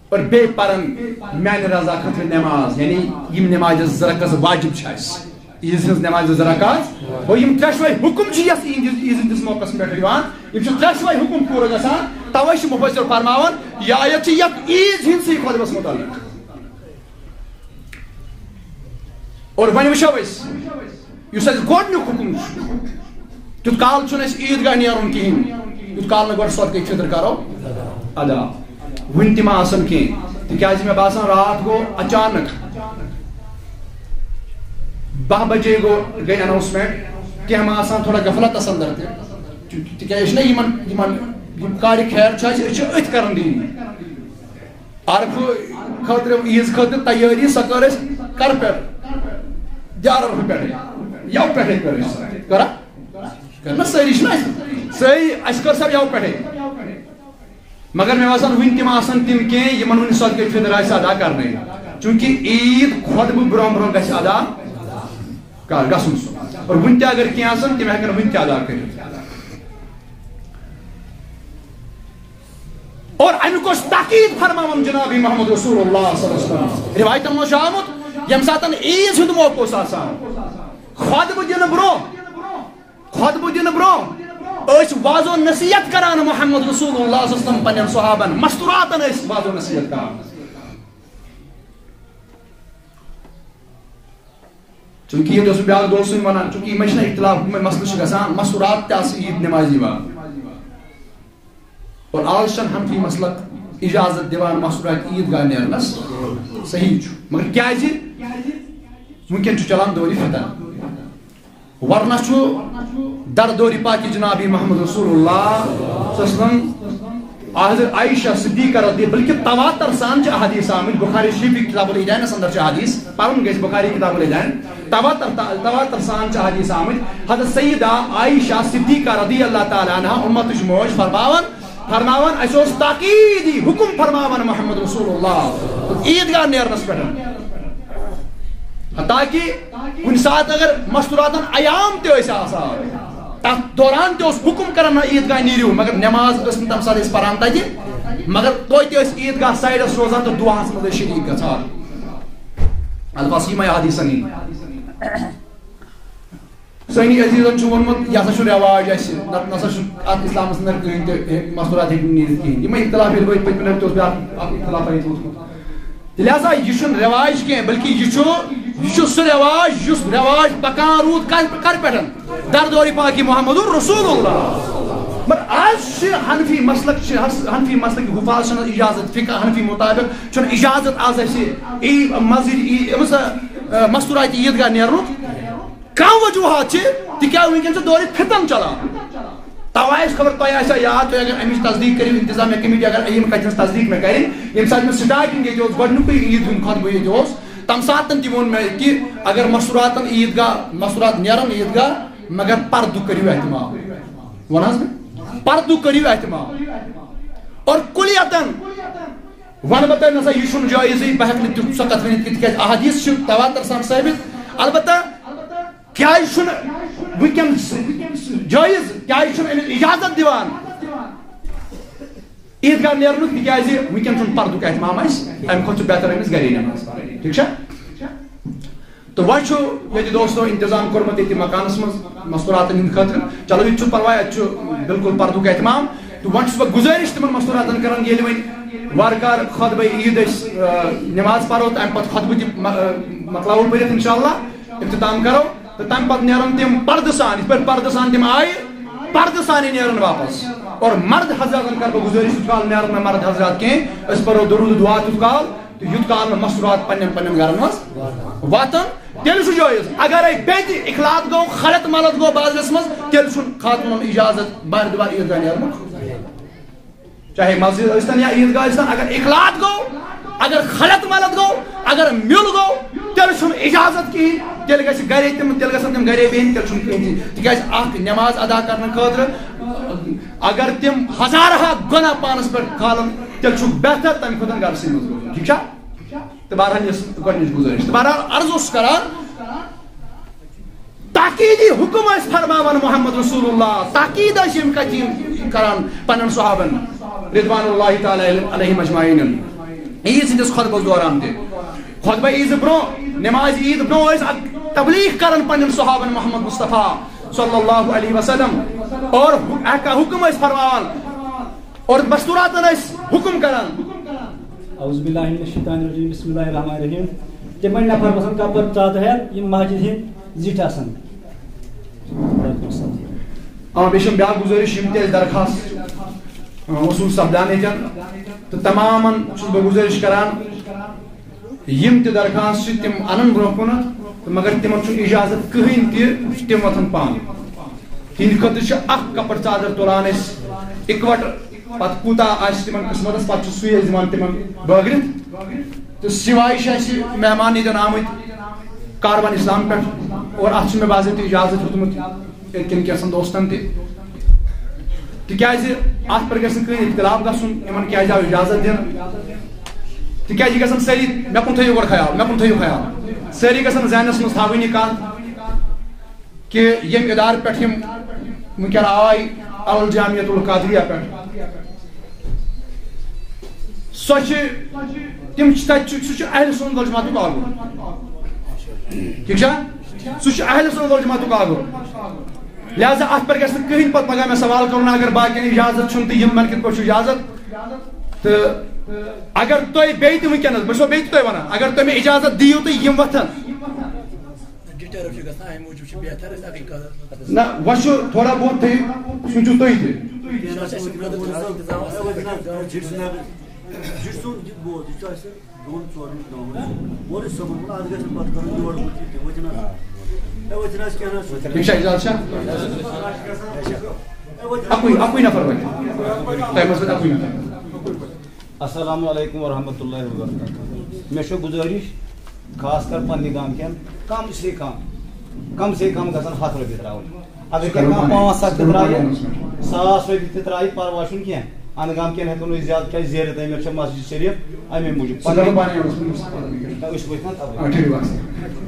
اور بیٚیہِ پرن میانہِ رضا خٲطرٕ نماز، یعنی یِم نمازِ زٕ رکعت واجب چھِ اَسہِ۔ عیٖد ہٕنٛز نمازِ زٕ رکعت۔ اور یِم ترٛٮ۪شوَے حُکم چھِ یَتھ عیٖد، عیٖد ہٕنٛدِس موقعس پٮ۪ٹھ یِوان، یِم چھِ ترٛٮ۪شوَے حُکم پوٗرٕ گژھان۔ توے چھِ مُفسِر فرماوان، یہِ آیت چھِ یَتھ عیٖد ہٕنٛدسٕے خۄطبس مُتعلق۔ اور وۄنۍ وٕچھو أسۍ، یُس اَسہِ گۄڈٕنیُک حُکم چھُ، تیُتھ کال چھُنہٕ اَسہِ عیٖد گاہ نیرُن کِہیٖنۍ، یُتھ کال نہٕ گۄڈٕ صدقے فطر کرو ادا۔ وٕنہِ تہِ ما آسن کینٛہہ، تِکیازِ مےٚ باسان راتھ گوٚو اچانک، باہ بجے گوٚو، گٔے اناؤنسمنٹ، کینٛہہ ما آسان تھوڑا غفلتس اندر تہِ، تِکیازِ أسۍ چھِنہ یِمن، یِمن، یِم کارِ خیر چھِ اَسہِ، أسۍ چھِ أتھۍ کران دِنۍ۔ عرفہٕ خٲطرٕ، عیٖذ خٲطرٕ تیٲری، سۄ کٔر اَسہِ کَرٕ پٮ۪ٹھ؟ یارٕ عرفہٕ پٮ۪ٹھٕے، یَوٕ پٮ۪ٹھٕے کٔر اَسہِ۔ کٔرا؟ کٔر نہ سٲری؟ چھِنہ اَسہِ سٲری، اَسہِ کٔر سۄ یَوٕ پٮ۪ٹھٕے۔ مگر مےٚ باسان، وٕنہِ تِم آسَن تِم کینٛہہ، یِمَن وٕنہِ صدقے فطر آسہِ ادا کَرنَے۔ چوٗنٛکہِ عیٖد خۄطبہٕ برٛونٛہہ برٛونٛہہ گژھِ ادا کَر-، گژھُن سُہ۔ اور وٕنہِ تہِ اگر کینٛہہ آسَن، تِم ہٮ۪کَن وٕنہِ تہِ ادا کٔرِتھ۔ اور اَمیُک اوس تاکید فرماوان جناب محمد رسول اللہ صلی اللہ علیہ وسلم۔ روایتن منٛز چھُ آمُت، ییٚمہِ ساتہٕ عیٖد ہُنٛد موقعہٕ اوس آسان، خطبہٕ دِنہٕ برٛونٛہہ، خطبہٕ دِنہٕ برٛونٛہہ ٲسۍ وعظ و نصیحت کران محمد رسول اللہ صلی اللہ علیہ وسلم پننٮ۪ن صحابن، مستوراتن ٲسۍ وعظ و نصیحت کران۔ چوٗنٛکہِ ییٚتہِ اوس بیٛاکھ دوست سُنٛد وَنان، چوٗنٛکہِ یِمَے چھِنہ اختلاف، یِمَے مسلہٕ چھِ گژھان، مستورات تہِ آسہٕ عیٖد نٮ۪مازِ یِوان۔ اور آز چھَنہٕ حنفی مسلک اِجازت دِوان مستوراتہِ عیٖد گاہ نیرنَس۔ صحیح چھُ، مگر کیٛازِ؟ وٕنکٮ۪ن چھُ چلان دورِ فتن، ورنہ چھُ در دورِ پاکِ جنابِ محمد رسول اللہ صلی اللہ علیہ وسلم، حضرت عائشہ صدیقہ رضی، بلکہ تواتر سان چھِ احادیث آمٕتۍ، بخاری شریفٕکۍ کتاب العیدینس اندر چھِ احادیث، پرُن گژھِ بخاری کتاب العیدین، تواتر، تواتر سان چھِ احادیث آمٕتۍ۔ حضرت سیدہ عائشہ صدیقہ رضی اللہ تعالیٰ عنہا، امتٕچ موج، فرماوان، فرماوان، اَسہِ اوس تاکیدی حکم فرماوان محمد رسول اللہ عیٖد گاہ نیرنس پٮ۪ٹھ۔ حتیٰ کہ کُنہِ ساتہٕ اگر مستوراتن ایام تہِ ٲسۍ آسان، تتھ دوران تہِ اوس حکم کران، نہ عیٖد گاہ نیٖرِو، مگر نٮ۪ماز ٲسۍ نہٕ تمہِ ساتہٕ أسۍ پران تتہِ، مگر توتہِ ٲسۍ عیٖد گاہ سایڈس روزان تہٕ دُعاہس منٛز ٲسۍ شریٖک گژھان۔ الفاظ یِمے حدیثن ہٕنٛدۍ۔ سٲنی عزیزن چھُ ووٚنمُت، یہِ ہسا چھُ رٮ۪واج اَسہِ، نتہٕ نسا چھُ اتھ اسلامس اندر کٕہٕنۍ تہِ مستورات ہیٚکہِ نہٕ نیٖرِتھ کِہیٖنۍ۔ یِمے اختلاف ییٚلہِ وٲتۍ پٔتمہِ لٹہِ تہِ اوس بیٛاکھ اکھ اختلاف اَتہِ ووٚتھمُت۔ لہذا یہِ چھُنہٕ رٮ۪واج کینٛہہ، بلکہِ یہِ چھُ، یہِ چھُ سُہ رٮ۪واج یُس رٮ۪واج پکان روٗد کر، کر پٮ۪ٹھ؟ در دورِ پاکِ محمد رسول اللہ۔ مگر آز چھِ حنفی مسلک چھِ، حس-، حنفی مسلک حفاظ چھِنہٕ اجازت، فقہ حنفی مطابق چھُنہٕ اجازت آز اَسہِ عی-، مسجد عی-، أمِس، آ، مستوراتہِ عیٖد گاہ نیرنُک۔ کانٛہہ وجوہات چھِ، تِکیٛازِ وٕنکٮ۪ن چھُ دورِ فتن چلان۔ توے آسہِ خبر تۄہہِ آسیٛا یاد، تُہۍ اگر اَمِچ تصدیٖق کٔرِو، انتظامیہ کمیٹی اگر یِم کَتہِ ہٕنٛز تصدیٖق مےٚ کَرِ، ییٚمہِ ساتہٕ مےٚ سٹارٹنگ ییٚتہِ اوس، گۄڈٕنیُکُے عیٖد ہُنٛد خطبہٕ ییٚتہِ اوس، تَمہِ ساتہٕ تہِ ووٚن مےٚ کہِ اگر مستوراتن عیٖد گاہ، مستورات نیرن عیٖد گاہ، مگر پردٕ کٔرِو اہتمام۔ وَن حظ مےٚ، پردٕ کٔرِو اہتمام۔ اور کُلیتن وَنہٕ بہٕ تۄہہِ، نسا یہِ چھُنہٕ جٲیزٕے، بہٕ ہٮ۪کہٕ نہٕ تیُتھ سۄ کَتھ ؤنِتھ کہِ، تِکیٛازِ احادیث چھِ تواتر سان ثٲبت۔ البتہ کیٛازِ چھُنہٕ وٕنکٮ۪ن جٲیز، کیٛازِ چھُنہٕ أمِس اجازت دِوان عیٖد گاہ نیرنُک؟ تِکیٛازِ وٕنکٮ۪ن چھُنہٕ پردُک اہتمام اَسہِ، اَمہِ کھۄتہٕ چھُ بہتر أمِس گرے نٮ۪ماز پَرٕنۍ۔ ٹھیٖک چھا؟ تہٕ وۄنۍ چھُ ییٚتہِ دوستو انتظام کوٚرمُت ییٚتہِ مکانس منٛز مستوراتن ہٕنٛدِ خٲطرٕ۔ چلو، یہِ تہِ چھُ پرواے، اَتہِ چھُ بالکل پردُک اہتمام۔ تہٕ وۄنۍ چھُس بہٕ گُزٲرِش تِمن مستوراتن کران، ییٚلہِ وۄنۍ وارٕ کارٕ خطبہٕ عیٖد أسۍ، آ، نماز پرو تہٕ اَمہِ پتہٕ خطبہٕ تہِ م-، آ، مۄکلاوو پٔرِتھ انشاءاللہ، اختتام کرو، تہٕ تَمہِ پتہٕ نیرن تِم پردٕ سان، یِتھ پٲٹھۍ پردٕ سان تِم آیہِ، پردٕ سانٕے نیرن واپس۔ اور مرد حضراتن کرٕ بہٕ گُزٲرِش، یُتھ کال نیرن نہٕ مرد حضرات کینٛہہ، أسۍ پرو درود دعا تیُتھ کال، تہٕ یُتھ کال نہٕ مستورات پننٮ۪ن پننٮ۪ن گرن منٛز واتن، تیٚلہِ چھُ جٲیز۔ اگرے بیٚیہِ تہِ اختلاط گوٚو، خلط ملط گوٚو بازرس منٛز، تیٚلہِ چھُنہٕ خاتوٗنن اجازت بارِ دُبارٕ عیٖدگاہ نیرنُک۔ چاہے مسجد ٲسۍتن یا عیٖدگاہ ٲسۍتن، اگر اختلاط گوٚو، اگر خلط ملط گوٚو، اگر میُل گوٚو، تیٚلہِ چھُنہٕ اجازت کِہیٖنۍ۔ تیٚلہِ گژھِ گرے تِم، تیٚلہِ گژھن تِم گرے بِہِنۍ، تیٚلہِ چھُنہٕ کِہیٖنۍ تہِ۔ تِکیازِ اکھ نماز ادا کرنہٕ خٲطرٕ اگر تِم ہزارٕ ہا گۄناہ پانس پٮ۪ٹھ کھالن، تیٚلہِ چھُ بہتر تمہِ کھۄتہٕ گرسٕے منٛز روزُن۔ ٹھیٖک چھا؟ تہٕ بہرحال یۄس گۄڈٕنِچ گُزٲرِش۔ تہٕ بہرحال عرض اوس کران، تاکیدی حکم ٲسۍ فرماوان محمد رسول اللہ، تاکید ٲسۍ یِم کتہِ یِم کران پننٮ۪ن صحابن رضوان اللہ تعالیٰ علیہم اجمعین۔ عیٖد سٕنٛدِس خطبس دوران تہِ، خطبہ عیٖد برونٛہہ، نماز عیٖد برونٛہہ ٲسۍ اکھ تبلیغ کران پننٮ۪ن صحابن محمد مصطفیٰ صلی اللہ علیہ وسلم، اور حُ-، حکم ٲسۍ فرماوان اور مستوراتن ٲسۍ حکم کران۔ اعوذ باللہ من الشیطان الرجیم، بسم اللہ الرحمن الرحیم۔ تِمن نفر بسن کپر ژادٕ ہٮ۪تھ، یِم مسجد ہٕنٛدۍ زِٹھۍ آسن۔ آ، بیٚیہِ چھَم بیٛاکھ گُزٲرِش، یِم تہِ اَسہِ درخواست، آ، وصوٗل سپدان ییٚتٮ۪ن، تہٕ تمامن چھُس بہٕ گُزٲرِش کران، یِم تہِ درخواست چھِ، تِم اَنَن برٛونٛہہ کُنَتھ، تہٕ مگر تِمَن چھُنہٕ اِجازت کٕہٕنۍ تہِ، تِم وۄتھَن پانہٕ۔ تِہِنٛدِ خٲطرٕ چھِ اَکھ کپر ژادر تُلان أسۍ اِکوَٹہٕ، پَتہٕ کوٗتاہ آسہِ تِمَن قٕسمَتَس، پَتہٕ چھُ سُے اَسہِ دِوان تِمَن بٲگرِتھ۔ تہٕ سِوایہِ چھِ اَسہِ مہمان ییٚتٮ۪ن آمٕتۍ، کاروان اسلام پٮ۪ٹھ، اور اَتھ چھُ مےٚ باضٲبطہٕ اِجازت ہیوٚتمُت ییٚتہِ کٮ۪ن کینٛژھن دوستن تہِ، تِکیازِ اَتھ پٮ۪ٹھ گژھِ نہٕ کٕہٕنۍ اختلاف گژھُن، یِمن کیازِ آو اجازت دِنہٕ، تِکیازِ یہِ گژھن سٲری، مےٚ کُن تھٲیِو گۄڈٕ خیال، مےٚ کُن تھٲیِو خیال، سٲری گژھن ذہنس منٛز تھاوٕنۍ یہِ کتھ کہِ ییٚمہِ ادارٕ پٮ۪ٹھ یِم وٕنکٮ۪ن آے، الجامعۃ القادریہ پٮ۪ٹھ، سۄ چھِ، تِم چھِ، تَتہِ چھُ، سُہ چھُ اہل سنت والجماعتُک آگُر۔ ٹھیٖک چھا؟ سُہ چھُ اہل سنت والجماعتُک آگُر۔ لہذا اَتھ پٮ۪ٹھ گژھِ نہٕ کٕہٕنۍ پَتہٕ پَگاہ مےٚ سوال کَرُن، اگر باقیَن اِجازت چھُنہٕ تہٕ یِمَن کِتھ پٲٹھۍ چھُ اِجازت؟ تہٕ اگر تۄہہِ بیٚیہِ تہِ وٕنکیٚنَس، بہٕ چھُسو بیٚیہِ تہِ تۄہہِ وَنان، اگر تُہۍ مےٚ اِجازت دِیِو تہٕ یِم وۄتھَن۔ ڈِسٹٔرٕب چھُ گژھان، اَمہِ موٗجوٗب چھُ بہتر أسۍ اَکٕے کَتھ۔ نہ، وۄنۍ چھُ تھوڑا بہت تھٲیِو، سوٗنٛچِو تُہۍ تہِ۔ کینٛہہ نہ حظ، اَسہِ چھُ برٛونٛہہ کُن گژھان، اَسہِ چھُ گژھان۔ جِٹھ سُنٛد، جِٹھ سُنٛد یہِ بوز، یہِ چھُ اَسہِ دۄن ژورَن گامَن۔ مولوی صٲبُن ووٚن، اَتھ گژھِ نہٕ پَتہٕ کَرُن یورٕ ہُہ تہِ کینٛہہ، وۄنۍ چھِنہٕ حظ، ہے، وۄنۍ چھِنہٕ حظ کینٛہہ نہ حظ۔ ٹھیٖک چھا، اِجازت چھا؟ ہے، وۄنۍ چھِنہٕ اَکُے، اَکُے نفر وۄنۍ۔ تۄہہِ منٛز وۄنۍ اَکُے نفر۔ السلام علیکم ورحمۃ اللہ وبرکاتہ۔ مےٚ چھُ گُزٲرِش، خاص کر پننہِ گامہٕ کٮ۪ن کم سے کم، کم سے کم گژھن ہتھ رۄپیہِ ترٛاوٕنۍ۔ اگر کینٛہہ کانٛہہ پانٛژھ ہتھ تہِ ترٛایہِ، ساس رۄپیہِ تہِ ترٛایہِ، پرواے چھُنہٕ کینٛہہ۔ اَنہٕ گامہٕ کٮ۪ن ہٮ۪کو نہٕ أسۍ زیادٕ، کیٛازِ زیرِ تعمیٖر چھےٚ مسجد شریف، اَمے موٗجوٗب۔ سُہ کَرو پانَے اوس، آ، ٹھیٖک حظ۔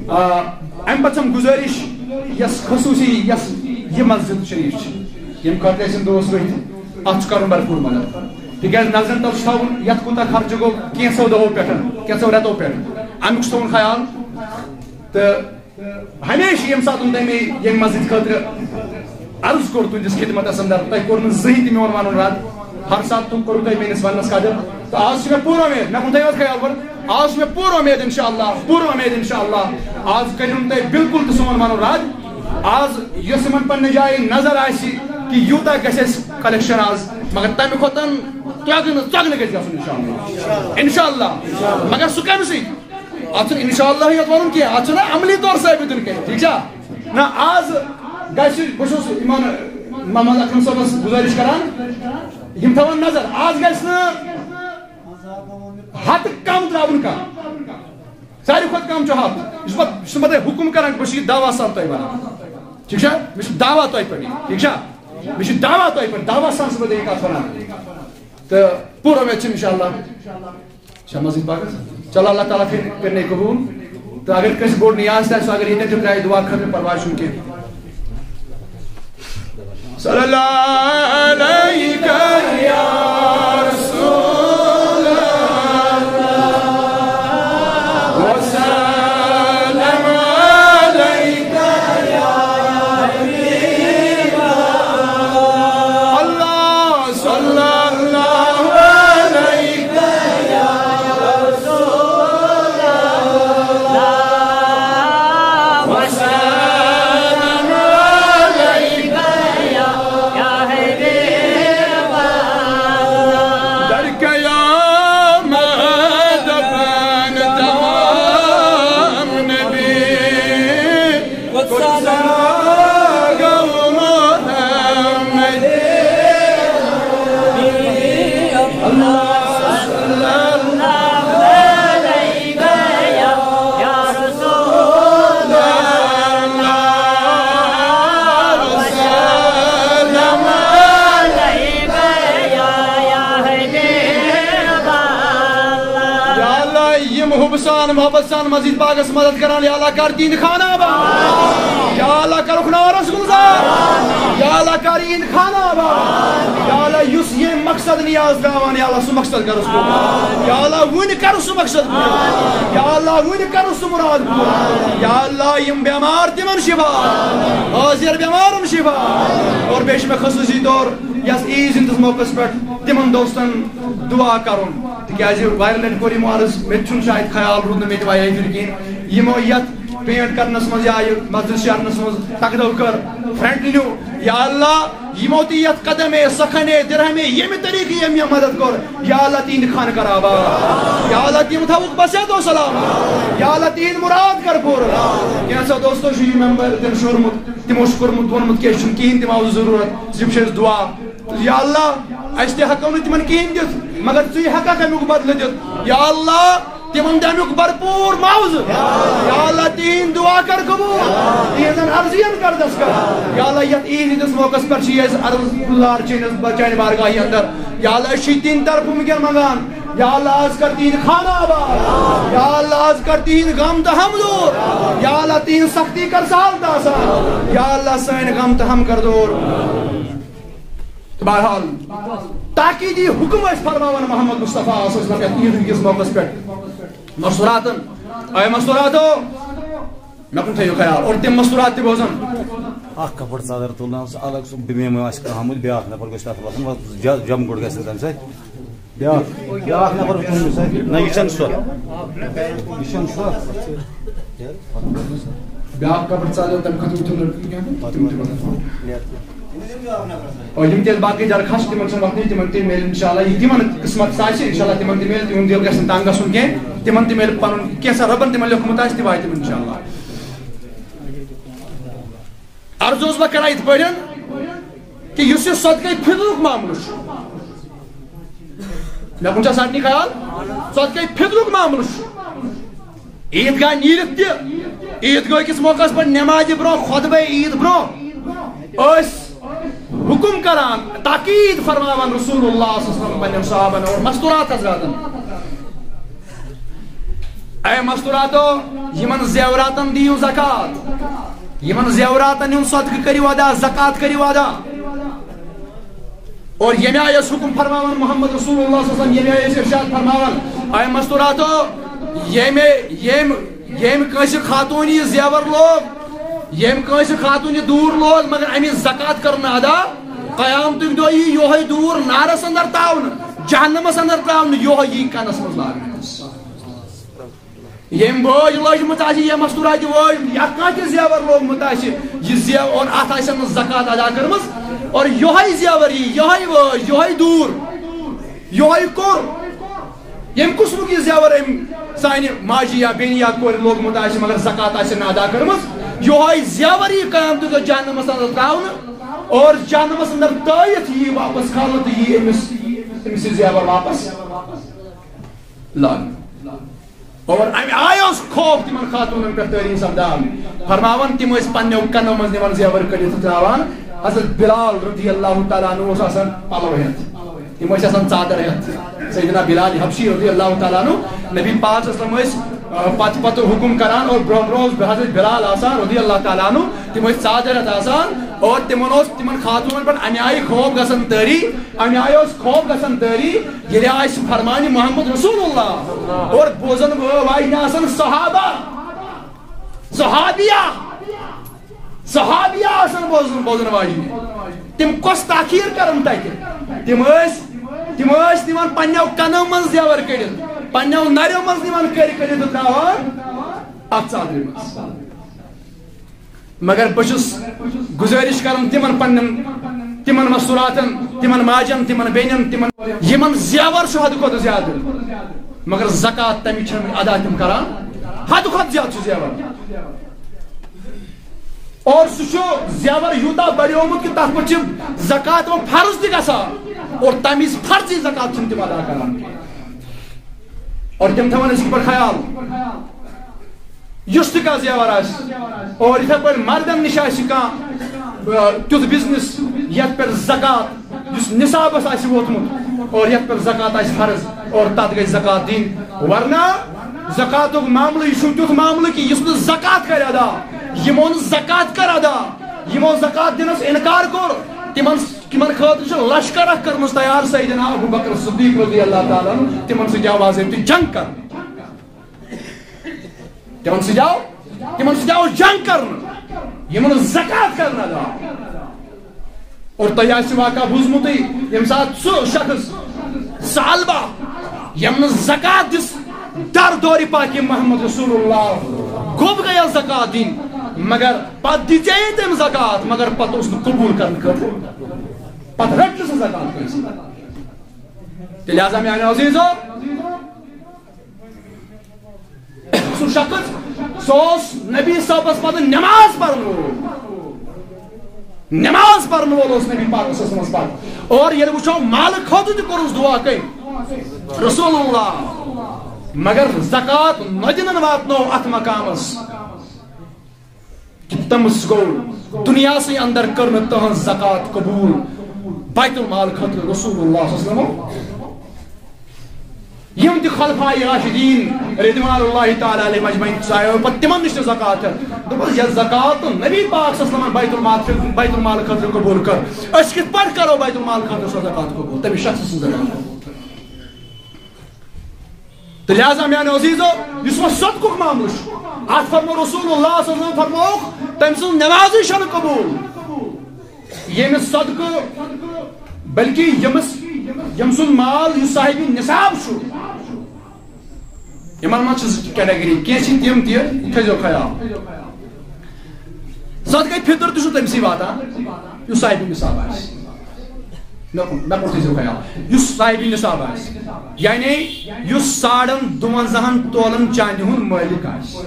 آ، اَمہِ پتہٕ چھَم گُزٲرِش، یۄس خصوٗصی، یۄس یہِ مسجد شریف چھِ، ییٚمہِ خٲطرٕ اَسہِ یِم دوس ؤتھۍ، اَتھ چھُ کَرُن بھرپوٗر مدد۔ تِکیٛازِ نظرَن تَل چھُ تھاوُن، یَتھ کوٗتاہ خرچہٕ گوٚو کینٛژھو دۄہو پٮ۪ٹھ، کینٛژھو رٮ۪تو پٮ۪ٹھ، اَمیُک چھُ تھاوُن خیال۔ تہٕ ہمیشہِ ییٚمہِ ساتہٕ تۄہہِ مےٚ ییٚمہِ مسجد خٲطرٕ عرض کوٚر تُہٕنٛدِس خدمتس اندر، تۄہہِ کوٚر نہٕ زٕہٕنۍ تہِ میون ونُن رد۔ ہر ساتہٕ تُہۍ کوٚروٕ تۄہہِ میٲنِس وننس قدر۔ تہٕ آز چھِ مےٚ پوٗرٕ اُمید، مےٚ کُن تھٲیِو حظ خیال گۄڈٕ، آز چھِ مےٚ پوٗرٕ اُمید انشاءاللہ، پوٗرٕ اُمید انشاءاللہ، آز کٔرِو نہٕ تۄہہِ بالکل تہِ سون ونُن رد۔ آز یۄس یِمن پننہِ جایہِ نظر آسہِ کہِ یوٗتاہ گژھِ اَسہِ collection آز، مگر تمہِ کھۄتہٕ ژۄگنہٕ، ژۄگنہٕ گژھِ گژھُن انشاءاللہ، انشاءاللہ۔ مگر سُہ کمہِ سۭتۍ؟ اتھ چھُنہٕ انشاءاللہ یوت ونُن کینٛہہ، اتھ چھُنہ عملی طور ثٲبت دیُن کینٛہہ، ٹھیٖک چھا؟ نہ، آز گژھِ، بہٕ چھُس یِمن محمد اکرم صٲبس گُزٲرِش کران، یِم تھاوَن نظر، آز گژھِ نہٕ ہتہٕ کم ترٛاوُن کانٛہہ، ساروی کھۄتہٕ کم چھُ ہتھ۔ یہِ چھُس بہٕ، یہِ چھُس بہٕ تۄہہِ حُکُم کران، بہٕ چھُس یہِ دعویٰ سان تۄہہِ ونان، ٹھیٖک چھا؟ مےٚ چھُ دعویٰ تۄہہِ پٮ۪ٹھ، ٹھیٖک چھا؟ مےٚ چھُ دعویٰ تۄہہِ پٮ۪ٹھ، دعویٰ سان چھُس بہٕ تۄہہِ یہِ کتھ ونان، تہٕ پوٗرٕ اُمید چھِ انشاءاللہ۔ شاہ مسجد پاکس۔ چلو، اللہ تعالیٰ کٔرِنۍ، کٔرِنۍ قبول۔ تہٕ اگر کٲنٛسہِ بوٚڑ نیاز تہِ آسہِ، سُہ اگر ییٚتٮ۪ن تہِ ترٛایہِ دُعا خٲطرٕ، پرواے چھُنہٕ کینٛہہ۔ صلی اللہ علیک یا رسول اللہ۔ وسلم محبت سان مسجد باغس مدد کران، یا اللہ کر تہنٛدِ خانہ آباد۔ یا اللہ کرُکھ نارس گلزار۔ یا اللہ کر یہنٛدِ خانہ آباد۔ یا اللہ یُس یہِ مقصد نیاز تراوان، یا اللہ سُہ مقصد کرُس پوٗرٕ۔ یا اللہ وُنہِ کرُس سُہ مقصد پوٗرٕ۔ یا اللہ وُنہِ کرُس سُہ مراد پوٗرٕ۔ یا اللہ یِم بیمار تِمن شفا، حٲضِر بیمارن شفا۔ اور بیٚیہِ چھُ مےٚ خصوٗصی طور یتھ عیٖد ہٕنٛدِس موقعس پٮ۪ٹھ تِمن دوستن دعا کرُن، تِکیازِ واریاہ لٹہِ کوٚر یِمو عرض، مےٚ تہِ چھُنہٕ شاید خیال روٗد نہٕ مےٚ تہِ واریاہ پھِرِ کِہیٖنۍ۔ یِمو یتھ پینٹ کرنس منٛز یا یہِ مسجد شیرنس منٛز تقدو کٔر، فرنٹ نیوٗ، یا اللہ یِمو تہِ یتھ قدمے سخنے درہمے ییٚمہِ طریقہٕ ییٚمۍ مےٚ مدد کوٚر، یا اللہ تِہنٛدِ خانہٕ کر آباد، یا اللہ تِم تھاوُکھ بصحت و سلام، یا اللہ تِہنٛدۍ مراد کر پوٗرٕ۔ کینٛژھو دوستو چھُ یہِ ممبر تٔمۍ شوٗرمُت، تِمو چھُ کوٚرمُت ووٚنمُت کہِ أسۍ چھُنہٕ کِہیٖنۍ، تِم آو ضروٗرت، صرف چھِ أسۍ دعا۔ یا اللہ، أسۍ تہِ ہٮ۪کو نہٕ تِمن کِہیٖنۍ دِتھ، مگر ژٕے ہٮ۪ککھ اَمیُک بدلہٕ دِتھ۔ یا اللہ، تِمن دِ اَمیُک بھرپوٗر معاوضہٕ۔ یا اللہ، تِہِنٛدۍ دُعا کر قبوٗل، تِہِنٛزن عرضین کر دستخط۔ یا اللہ، یتھ عیٖد ہٕنٛدِس موقعس پٮ۪ٹھ چھِ أسۍ عرض گُزار چٲنِس، چانہِ بارگاہہِ اندر۔ یا اللہ، أسۍ چھِ تِہِنٛدِ طرفہٕ وٕنکٮ۪ن منٛگان، یا اللہ، از کر تِہِنٛدۍ خانہ آباد۔ یا اللہ، از کر تِہِنٛدۍ غم تہٕ ہم دوٗر۔ یا اللہ، تِہِنٛز سختی کر سہل تہٕ آسان۔ یا اللہ، سٲنۍ غم تہٕ ہم کر دوٗر۔ تہٕ بہرحال، تاکیدی حکم ٲسۍ فرماوان محمد مصطفیٰ صلی اللہ علیہ وسلم یتھ عیٖد کِس موقعس پٮ۪ٹھ مستوراتن، اے مستوراتو، مےٚ کُن تھٲیِو خیال اور تِم مستورات تہِ بوزن۔ اکھ کپر ژادر تُلناو سُہ الگ، سُہ بیمٲرۍ آسہِ کانٛہہ آمُت، بیٛاکھ نفر گژھِ تتھ وۄتھُن، وۄتھ ج-، جم گُڑ گژھِ نہٕ تمہِ سۭتۍ۔ بیٛاکھ، بیٛاکھ نفر وٕچھُن أمِس سۭتۍ۔ نہ، یہِ چھَنہٕ سۄ۔ یہِ چھَنہٕ سۄ۔ بیٛاکھ قبر ژادر، تَمہِ خٲطرٕ وٕچھُن لٔڑکہٕ کینٛہہ تہٕ تِم تہِ وَنَن۔ اور یِم تہِ اَسہِ باقٕے درخواست تِمَن چھَنہٕ وَتھنٕے، تِمَن تہِ میلہِ اِنشاءاللہ۔ یہِ تِمَن قٕسمت آسہِ، اِنشاءاللہ تِمَن تہِ میلہِ، تِہُنٛد دِل گژھِ نہٕ تنٛگ گژھُن کینٛہہ۔ تِمَن تہِ میلہِ پَنُن کینٛژھا رۄبَن تِمَن لیوٚکھمُت آسہِ، تہِ واتہِ تِمَن اِنشاءاللہ۔ عرض اوسُس بہٕ کران یِتھ پٲٹھۍ کہِ یُس یہِ صدقے فطرُک معاملہٕ چھُ، مےٚ کُن چھا سارنٕے خیال؟ صدقے فطرُک معاملہٕ چھُ۔ عیٖد گاہ نیٖرِتھ تہِ، عیٖد گاہ کِس موقعس پٮ۪ٹھ نٮ۪مازِ برونٛہہ، خۄطبے عیٖد برونٛہہ ٲسۍ حُکُم کران، تاکیٖد فرماوان رسول اللہ صلی اللہ علیہ وسلم پننٮ۪ن صحابن اور مستورات حضراتن۔ اے مستوراتو، یِمن زیوراتن دِیِو زکات، یِمن زیوراتن ہُنٛد صدقہٕ کٔرِو ادا، زکات کٔرِو ادا۔ اور ییٚمہِ آیہِ اوس حُکُم فرماوان محمد رسول اللہ صلی اللہ علیہ وسلم، ییٚمہِ آیہِ اوس ارشاد فرماوان، اے مستوراتو، ییٚمہِ، ییٚمہِ، ییٚمہِ کٲنٛسہِ خاتوٗن یہِ زیور لوگ، ییٚمہِ کٲنٛسہِ خاتوٗن یہِ دوٗر لوگ، مگر اَمِچ زکات کٔر نہٕ ادا، قیامتُک دۄہ یی یِہوٚے دوٗر نارس اندر تاونہٕ، جہنمس اندر تاونہٕ، یِہوٚے یی کنس منٛز لاگنہٕ۔ ییٚمۍ وٲج لٲجمٕژ آسہِ، ییٚمۍ مستوٗراتہِ وٲج، یا کانٛہہ تہِ زیور لوگمُت آسہِ، یہِ زیو-، اور اَتھ آسن نہٕ زکات ادا کٔرمٕژ، اور یِہوٚے زیور یی، یِہوٚے وٲج، یِہوٚے دوٗر، یِہوٚے کوٚر، ییٚمہِ قٕسمُک یہِ زیور أمۍ سانہِ ماجہِ یا بیٚنہِ یا کورِ لوگمُت آسہِ، مگر زکات آسہِ نہٕ ادا کٔرمٕژ، یِہوٚے زیور یی قیامتُک دۄہ جہنمس اندر ترٛاونہٕ، اور جہنمس اندر تٲوِتھ یی واپس کھالنہٕ تہٕ یی أمِس، أمِس یہِ زیور واپس لاگنہٕ۔ اور امہِ آیہِ اوس خوف تِمن خاتوٗنن پٮ۪ٹھ طٲری سپدان۔ فرماوان، تِم ٲسۍ پننیو کنو منٛز نِوان زیور کٔڑِتھ تہٕ ترٛاوان۔ حضرت بلال رضی اللہ تعالیٰ عنہ اوس آسان پلو ہٮ۪تھ۔ تِم ٲسۍ آسان ژادر ہٮ۪تھ۔ سیدنا بلال حبشی رضی اللہ تعالیٰ عنہ، نبی پاک صلی اللہ علیہ وسلم ٲسۍ، آ، پتہٕ پتہٕ حکم کران اور برونٛہہ برونٛہہ اوس حضرت بلال آسان رضی اللہ تعالیٰ عنہ۔ تِم ٲسۍ ژادر ہٮ۪تھ آسان اور تِمن اوس تِمن خاتوٗنن پٮ۪ٹھ امہِ آیہِ خوف گژھان طٲری، امہِ آیہِ اوس خوف گژھان طٲری۔ ییٚلہِ آسہِ فرمانہِ محمد رسول اللہ اور بوزن وٲ-، واجنہِ آسن صحابہ، صحابیہ، صحابیہ آسن بوزن، بوزن واجنہِ۔ تِم کۄس تاخیر کرن تتہِ؟ تِم ٲسۍ، تِم ٲسۍ نِوان پننیو کنو منٛز زیور کٔڑِتھ، پننیو نریو منٛز نِوان کٔڑۍ کٔڑِتھ تہٕ ترٛاوان اتھ ژادرِ منٛز۔ مگر بہٕ چھُس گُزٲرِش کران تِمن پننٮ۪ن، تِمن مستوٗراتن، تِمن ماجن، تِمن بیٚنٮ۪ن، تِمن یِمن زیور چھُ حدٕ کھۄتہٕ زیادٕ، مگر زکات تمِچ چھنہٕ ادا تِم کران، حدٕ کھۄتہٕ زیادٕ چھُ زیور۔ اور سُہ چھُ زیور یوٗتاہ بڑیومُت کہِ تتھ پٮ۪ٹھ چھِ زکات وۄنۍ فرض تہِ گژھان اور تمِچ فرضی زکات چھِنہٕ تِم ادا کران کینٛہہ۔ اور تِم تھاوان أزکہِ پٮ۪ٹھ خیال۔ یُس تہِ کانٛہہ زیور آسہِ، اور یِتھے پٲٹھۍ مردن نِش آسہِ کانٛہہ، آ، تیُتھ بزنس یتھ پٮ۪ٹھ زکات، یُس نصابس آسہِ ووتمُت اور یتھ پٮ۪ٹھ زکات آسہِ فرض، اور تتھ گژھِ زکات دِنۍ، ورنہ زکاتُک معاملہٕ، یہِ چھُ تیُتھ معاملہٕ کہِ یُس نہٕ زکات کرِ ادا، یِمو نہٕ زکات کٔر ادا، یِمو زکات دِنس انکار کوٚر، تِمن، تِمن خٲطرٕ چھِ لشکر اکھ کٔرمٕژ تیار سیدنا ابو بکر صدیق رضی اللہ تعالیٰ عنہ، تِمن سۭتۍ آو آز ییٚتہِ جنگ کرنہٕ۔ تِمن سۭتۍ آو، تِمن سۭتۍ آو جنگ کرنہٕ، یِمن زکات کرنہٕ ادا۔ اور تۄہہِ آسہِ واقعہ بوٗزمُتٕے، ییٚمہِ ساتہٕ سُہ شخص ثعلبہ، ییٚمۍ نہٕ زکات دِژ، در دورِ پاکِ محمد رسول اللہ گوٚب گٔیس زکات دِنۍ، مگر پتہٕ دِژے تٔمۍ زکات، مگر پتہٕ اوس نہٕ قبوٗل کرنہٕ خٲطرٕ، پتہٕ رٔٹ نہٕ سُہ زکات کٲنٛسہِ۔ تہٕ لہذا میانیو عزیزو، سُہ شخص، سُہ اوس نبی صٲبس پتہٕ نماز پرن وول۔ نماز پرن وول اوس نبی پاک صلی اللہ علیہ وسلمس پتہٕ۔ اور ییٚلہِ وٕچھو، مالہٕ خٲطرٕ تہِ کوٚرُس دعا کٔمۍ؟ رسول اللہ۔ مگر زکات نہ دِنن واتنو اتھ مقامس۔ کہ تٔمِس گوٚو دُنیاہسٕے اندر کٔر نہٕ تٕہٕنٛز زکات قبوٗل بیت المال خٲطرٕ رسول اللہ صلی اللہ علیہ وسلم۔ یِم تہِ خلفائے راشدین رضوان اللہ تعالیٰ علیہم اجمعین ژایو پتہٕ تِمن نِش تہِ زکات ہٮ۪تھ۔ دوٚپُس، یۄس زکات نہٕ نبی پاک صلی اللہ علیہ وسلمن بیت المال، بیت المال خٲطرٕ قبوٗل کٔر، أسۍ کِتھ پٲٹھۍ کرو بیت المال خٲطرٕ سۄ زکات قبوٗل؟ تٔمِس شخص سٕنٛز زکات۔ تہٕ لہذا میانیو عزیزو، یُس وۄنۍ صدقُک معاملہٕ چھُ، اتھ فرمو رسول اللہ صلی اللہ علیہ وسلم فرمووُکھ، تٔمۍ سٕنٛز نمازٕے چھنہٕ قبوٗل۔ ییٚمِس صدقہٕ، بلکہِ ییٚمِس، ییٚمۍ سُنٛد مال یُس صاحبِ نصاب چھُ، یِمن منٛز چھِ زٕ category، کینٛہہ چھِ تِم تہِ، یہِ تھٲیزیو خیال۔ صدقے فطر تہِ چھُ تٔمسٕے واتان، یُس صاحبِ نصاب آسہِ۔ مےٚ کُن، مےٚ کُن تھٲیزیو خیال۔ یُس صاحبِ نصاب آسہِ، یعنی یُس ساڑن دُوَنزاہن تولن چاندِ ہُنٛد مٲلِک آسہِ،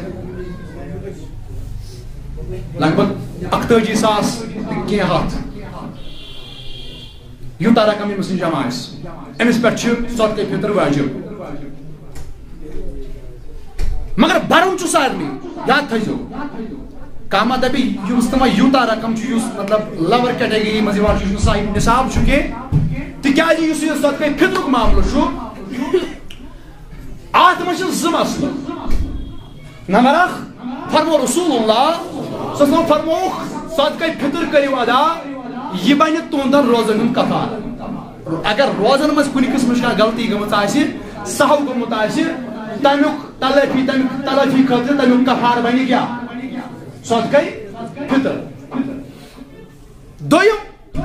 لگ بگ اکتٲجی ساس تہٕ کینٛہہ ہتھ، یوٗتاہ رقم ییٚمِس نِش جمع آسہِ، أمِس پٮ۪ٹھ چھِ صدقے فطر واجب۔ مگر برُن چھُ سارنٕے، یاد تھٲیزیو۔ کانٛہہ ما دَپہِ، یُس تہِ وۄنۍ یوٗتاہ رقم چھُ، یُس مطلب lower category منٛز یِوان چھُ، یُس نہٕ صاحبِ نصاب چھُ کینٛہہ، تِکیٛازِ یُس یہِ صدقے فطرُک معاملہٕ چھُ، اَتھ منٛز چھِ زٕ مسلہٕ۔ نمبر اکھ، فرمو رسول اللہ صلی اللہ علیہ وسلم فرمووُکھ، صدقے فطر کٔرِو ادا، یہِ بنہِ تُہنٛدن روزن ہُنٛد کفارٕ۔ اگر روزن منٛز کُنہِ قٕسمٕچ کانٛہہ غلطی گٔمٕژ آسہِ، سہو گوٚمُت آسہِ، تمیُک تلٲفی، تمیُک تلٲفی خٲطرٕ تمیُک کفارٕ بنہِ کیٛاہ؟ صدقے فطر۔ دوٚیُم،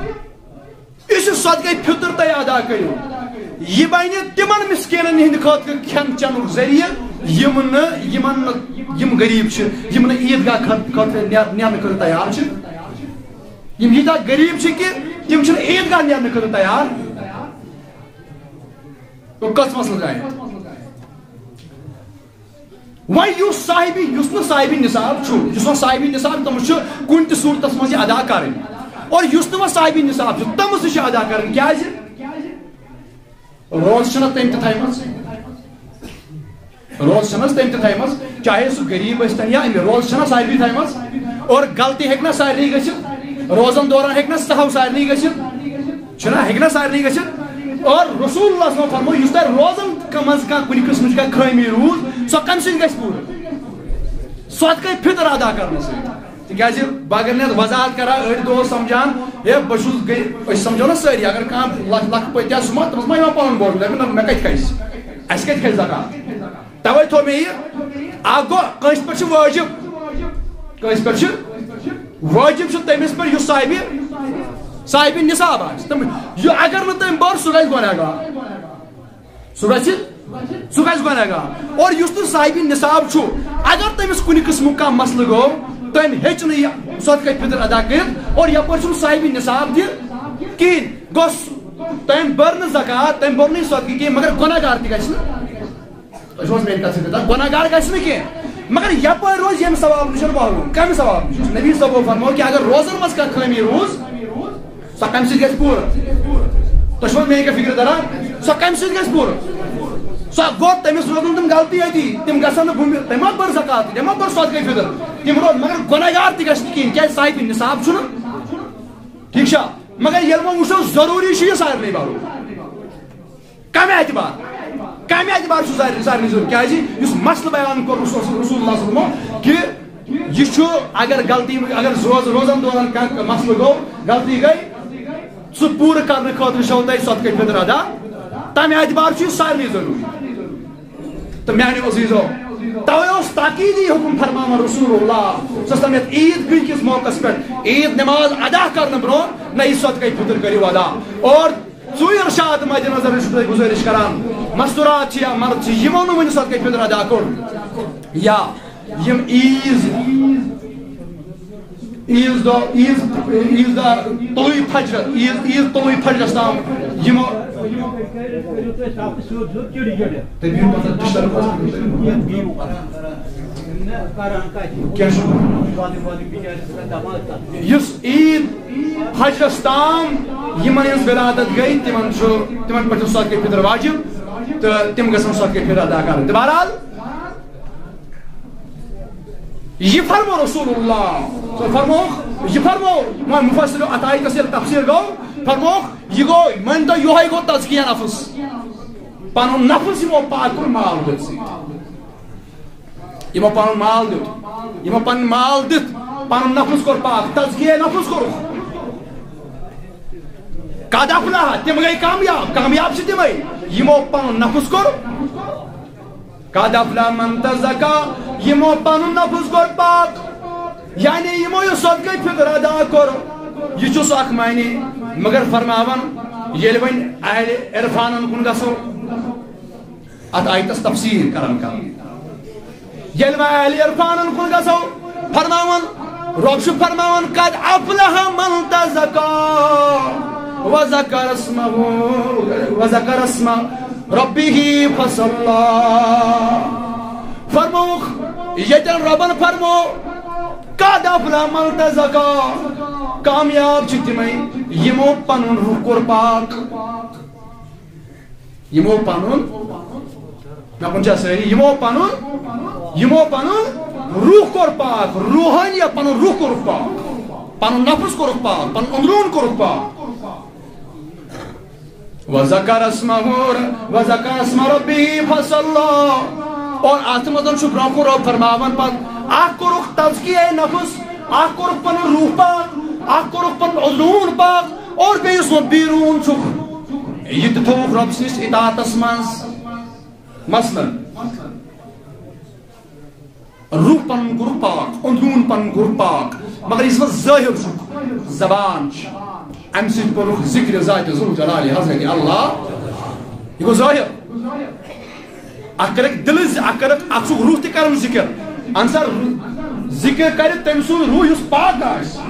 یُس یہِ صدقے فطر تۄہہِ ادا کٔرِو، یہِ بنہِ تِمن مسکیٖنن ہٕنٛدِ خٲطرٕ کھٮ۪ن چٮ۪نُک ذٔریعہٕ، یِم نہٕ، یِمن نہٕ، یِم غریٖب چھِ، یِم نہٕ عیٖدگاہ خٲط-، خٲطرٕ نیر-، نیرنہٕ خٲطرٕ تیار چھِ۔ یِم ییٖتیٛاہ غریٖب چھِ کہِ تِم چھِنہٕ عیٖدگاہ نیرنہٕ خٲطرٕ تیار۔ گوٚو کٔژ مسلہٕ گٔے؟ وۄنۍ یُس صاحبِ، یُس نہٕ صاحبِ نصاب چھُ، یُس وۄنۍ صاحبِ نصاب، تٔمِس چھُ کُنہِ تہِ صوٗرتس منٛز یہِ ادا کرٕنۍ۔ اور یُس نہٕ وۄنۍ صاحبِ نصاب چھُ، تٔمِس تہِ چھِ ادا کرٕنۍ۔ کیٛازِ؟ روزٕ چھِنہ تٔمۍ تہِ تھایمَژٕ؟ روزٕ چھِنہ حظ تٔمۍ تہِ تھایمَژٕ؟ چاہے سُہ غریٖب ٲسۍ تن یا أمیٖر، روزٕ چھِنہ سارنٕے تھایمَژٕ؟ اور غلطی ہیٚکہِ نہ سارنٕے گٔژھِتھ؟ روزن دوران ہیٚکہِ نہ سہو سارنٕے گٔژھِتھ؟ چھُنہ، ہیٚکہِ نہ سارنٕے گٔژھِتھ؟ اور رسول اللہ صلی اللہ علیہ وسلم فرموو، یُس تۄہہِ روزن ک-، منٛز کانٛہہ کُنہِ قٕسمٕچ کانٛہہ خٲمی روٗز، سۄ کَمہِ سۭتۍ گژھِ پوٗرٕ؟ صدقے فطر ادا کرنہٕ سۭتۍ۔ تِکیٛازِ بہٕ اگر نہٕ وضاحت کرٕ ہا، أڑۍ دوس سمجھان، ہے، بہٕ چھُس گٔے، أسۍ سمجھو نہ سٲری، اگر کانٛہہ لکھ، لکھ پٔتۍ آسہِ، سُہ ما، تٔمِس ما یِوان پنُن بوزُن، دَپہِ، نہ، مےٚ کَتہِ کھسہِ؟ اَسہِ کَتہِ کھسہِ زکات؟ تَوَے تھوٚو مےٚ یہِ، اَکھ گوٚو، کٲنٛسہِ پٮ۪ٹھ چھُ وٲجِب، کٲنٛسہِ پٮ۪ٹھ چھُ وٲجِب چھُ تٔمِس پٮ۪ٹھ یُس صاحبِ، صاحبِ نصاب آسہِ۔ تٔمۍ، یہِ اگر نہٕ تٔمۍ بوٚر، سُہ گژھِ گۄناہ گار۔ سُہ گژھِ، سُہ گژھِ گۄناہ گار۔ اور یُس نہٕ صاحبِ نصاب چھُ، اگر تٔمِس کُنہِ قٕسمُک کانٛہہ مسلہٕ گوٚو، تٔمۍ ہیٚچ نہٕ یہِ صدقے فطر ادا کٔرِتھ، اور یپٲرۍ چھُنہٕ صاحبِ نصاب تہِ کِہیٖنۍ، گوٚو سُہ، تٔمۍ بٔر نہٕ زکات، تٔمۍ بوٚر نہٕ یہِ صدقہٕ کِہیٖنۍ، مگر گۄناہ گار تہِ گژھِ نہٕ۔ تُہۍ چھِو حظ میٛانہِ کَتھِ سۭتۍ؟ گۄناہ گار گژھِ نہٕ کینٛہہ، مگر یپٲرۍ روزِ ییٚمہِ ثواب نِش محروٗم۔ کَمہِ ثواب نِش؟ نبی صٲبو فرموو کہِ اگر روزن منٛز کانٛہہ خٲمی روٗز، سۄ کَمہِ سۭتۍ گژھِ پوٗرٕ؟ تُہۍ چھِو حظ میٛٲنۍ کَتھ فِکرِ تَران؟ سۄ کَمہِ سۭتۍ گژھِ پوٗرٕ؟ سۄ گوٚو تٔمِس روزن تِم غلطی أتی، تِم گژھن نہٕ بُمبہِ، تٔمۍ ما بٔر زکات، تٔمۍ ما بٔر صدقے فطر، تِم روز، مگر گۄناہ گار تہِ گژھِ نہٕ کِہیٖنۍ، کیٛازِ صاحبِ نصاب چھُنہٕ۔ ٹھیٖک چھا؟ مگر ییٚلہِ وۄنۍ وٕچھو، ضروٗری چھُ یہِ سارنٕے بَرُن۔ کَمہِ اعتبار؟ کمہِ اعتبار چھُ سارنٕے، سارنٕے ضروٗرت؟ کیازِ یُس مسلہٕ بیان کوٚر رسول، رسول اللہ صلی اللہ علیہ وسلمو کہِ یہِ چھُ، اگر غلطی، اگر روز-، روزن دوران کانٛہہ مسلہٕ گوٚو، غلطی گٔے، سُہ پوٗرٕ کرنہٕ خٲطرٕ چھو تۄہہِ صدقے فطر ادا۔ تمہِ اعتبار چھُ یہِ سارنٕے ضروٗری۔ تہٕ میانیو عزیزو، توے اوس تاکیدی حکم فرماوان رسول اللہ صلی اللہ علیہ وسلم یتھ عید کِس موقعس پٮ۪ٹھ، عید نماز ادا کرنہٕ برونٛہہ، نہ، یہِ صدقے فطر کٔرِو ادا۔ اور ژوٗرِم ارشاد مدِ نظر چھُس بہٕ تۄہہِ گُزٲرِش کران، مستورات چھِ یا مرد چھِ، یِمو نہٕ وُنہِ صدقے فطر ادا کوٚر، یا یِم عیٖز، عیٖز دۄہ، عیٖز، عیٖز دۄہ طلوع فجر، عیٖز، عیٖز طلوع فجرس تام یِمو، تُہۍ بِہِو پتہٕ ڈِسٹرب۔ کینٛہہ چھُنہٕ۔ یُس عیٖد فجرس تام یِمن ہٕنٛز ولادت گٔے، تِمن چھُ، تِمن پٮ۪ٹھ چھُ صدقے فطر واجب تہٕ تِم گژھن صدقے فطر ادا کرٕنۍ۔ تہٕ بہرحال، یہِ فرمو رسول اللہ، سُہ فرمووُکھ، یہِ فرمو وۄنۍ مفسرو، اتھ آیتس ییٚلہِ تفسیر گوٚو، فرمووُکھ، یہِ گوٚو، مٲنۍ تو یِہوٚے گوٚو تزکیہ نفس، پنُن نفس یِمو پاک کوٚر مال دیُت سۭتۍ۔ یِمو پنُن مال دیُت، یِمو پنُن مال دِتھ پنُن نفس کوٚر پاک، تزکیہ نفس کوٚرُکھ۔ قد افلح، تِم گٔے کامیاب، کامیاب چھِ تِمے یِمو پنُن نفس کوٚر۔ قد افلح من تزکا، یِمو پنُن نفس کوٚر پاک، یعنی یِمو یہِ صدقے فطر ادا کوٚر۔ یہِ چھُس اکھ معنی، مگر فرماوان ییٚلہِ وۄنۍ اہل عرفانن کُن گژھو، اتھ آیتس تفسیر کران کران۔ ییٚلہِ وۄنۍ اہل عرفانن کُن گژھو، فرماوان، رۄب چھُ فرماوان، قد افلح من تزکا وذکر اسمہ، وذکر اسم ربہ فصلی۔ فرمووُکھ، ییٚتٮ۪ن رۄبن فرمو، قد افلح من تزکا، کامیاب چھِ تِمے یِمو پنُن روح کوٚر پاک۔ یِمو پنُن، مےٚ کُن چھا سٲری، یِمو پنُن، یِمو پنُن روح کوٚر پاک، روحٲنیت پنُن روح کوٚرُکھ پاک، پنُن نفس کوٚرُکھ پاک، پنُن اندروٗن کوٚرُکھ پاک۔ وذکر اسمہ، وذکر اسم ربہ فصلی۔ اور اتھ منٛز چھُ برونٛہہ کُن رۄب فرماوان پتہٕ، اکھ کوٚرُکھ تزکیہ نفس، اکھ کوٚرُکھ پنُن روح پاک، اکھ کوٚرُکھ پنُن اندروٗن پاک، اور بیٚیہِ یُس وۄنۍ بیروٗن چھُکھ، یہِ تہِ تھوٚوُکھ رۄب سٕنٛدِس اطاعتس منٛز۔ مثلاً، روح پنُن کوٚرُکھ پاک، اندروٗن پنُن کوٚرُکھ پاک، مگر یُس وۄنۍ ظٲہِر چھُکھ، زبان چھِ، امہِ سۭتۍ کوٚرُکھ ذکر ذاتِ ذوالجلال حضرت اللہ، یہِ گوٚو ظٲہِر۔ اکھ کٔرٕکھ دِلٕچ، اکھ کٔرٕکھ، اکھ چھُکھ روح تہِ کران ذکر۔ انسان رو-، ذکر کرِ تٔمۍ سُنٛد روح یُس پاک آسہِ۔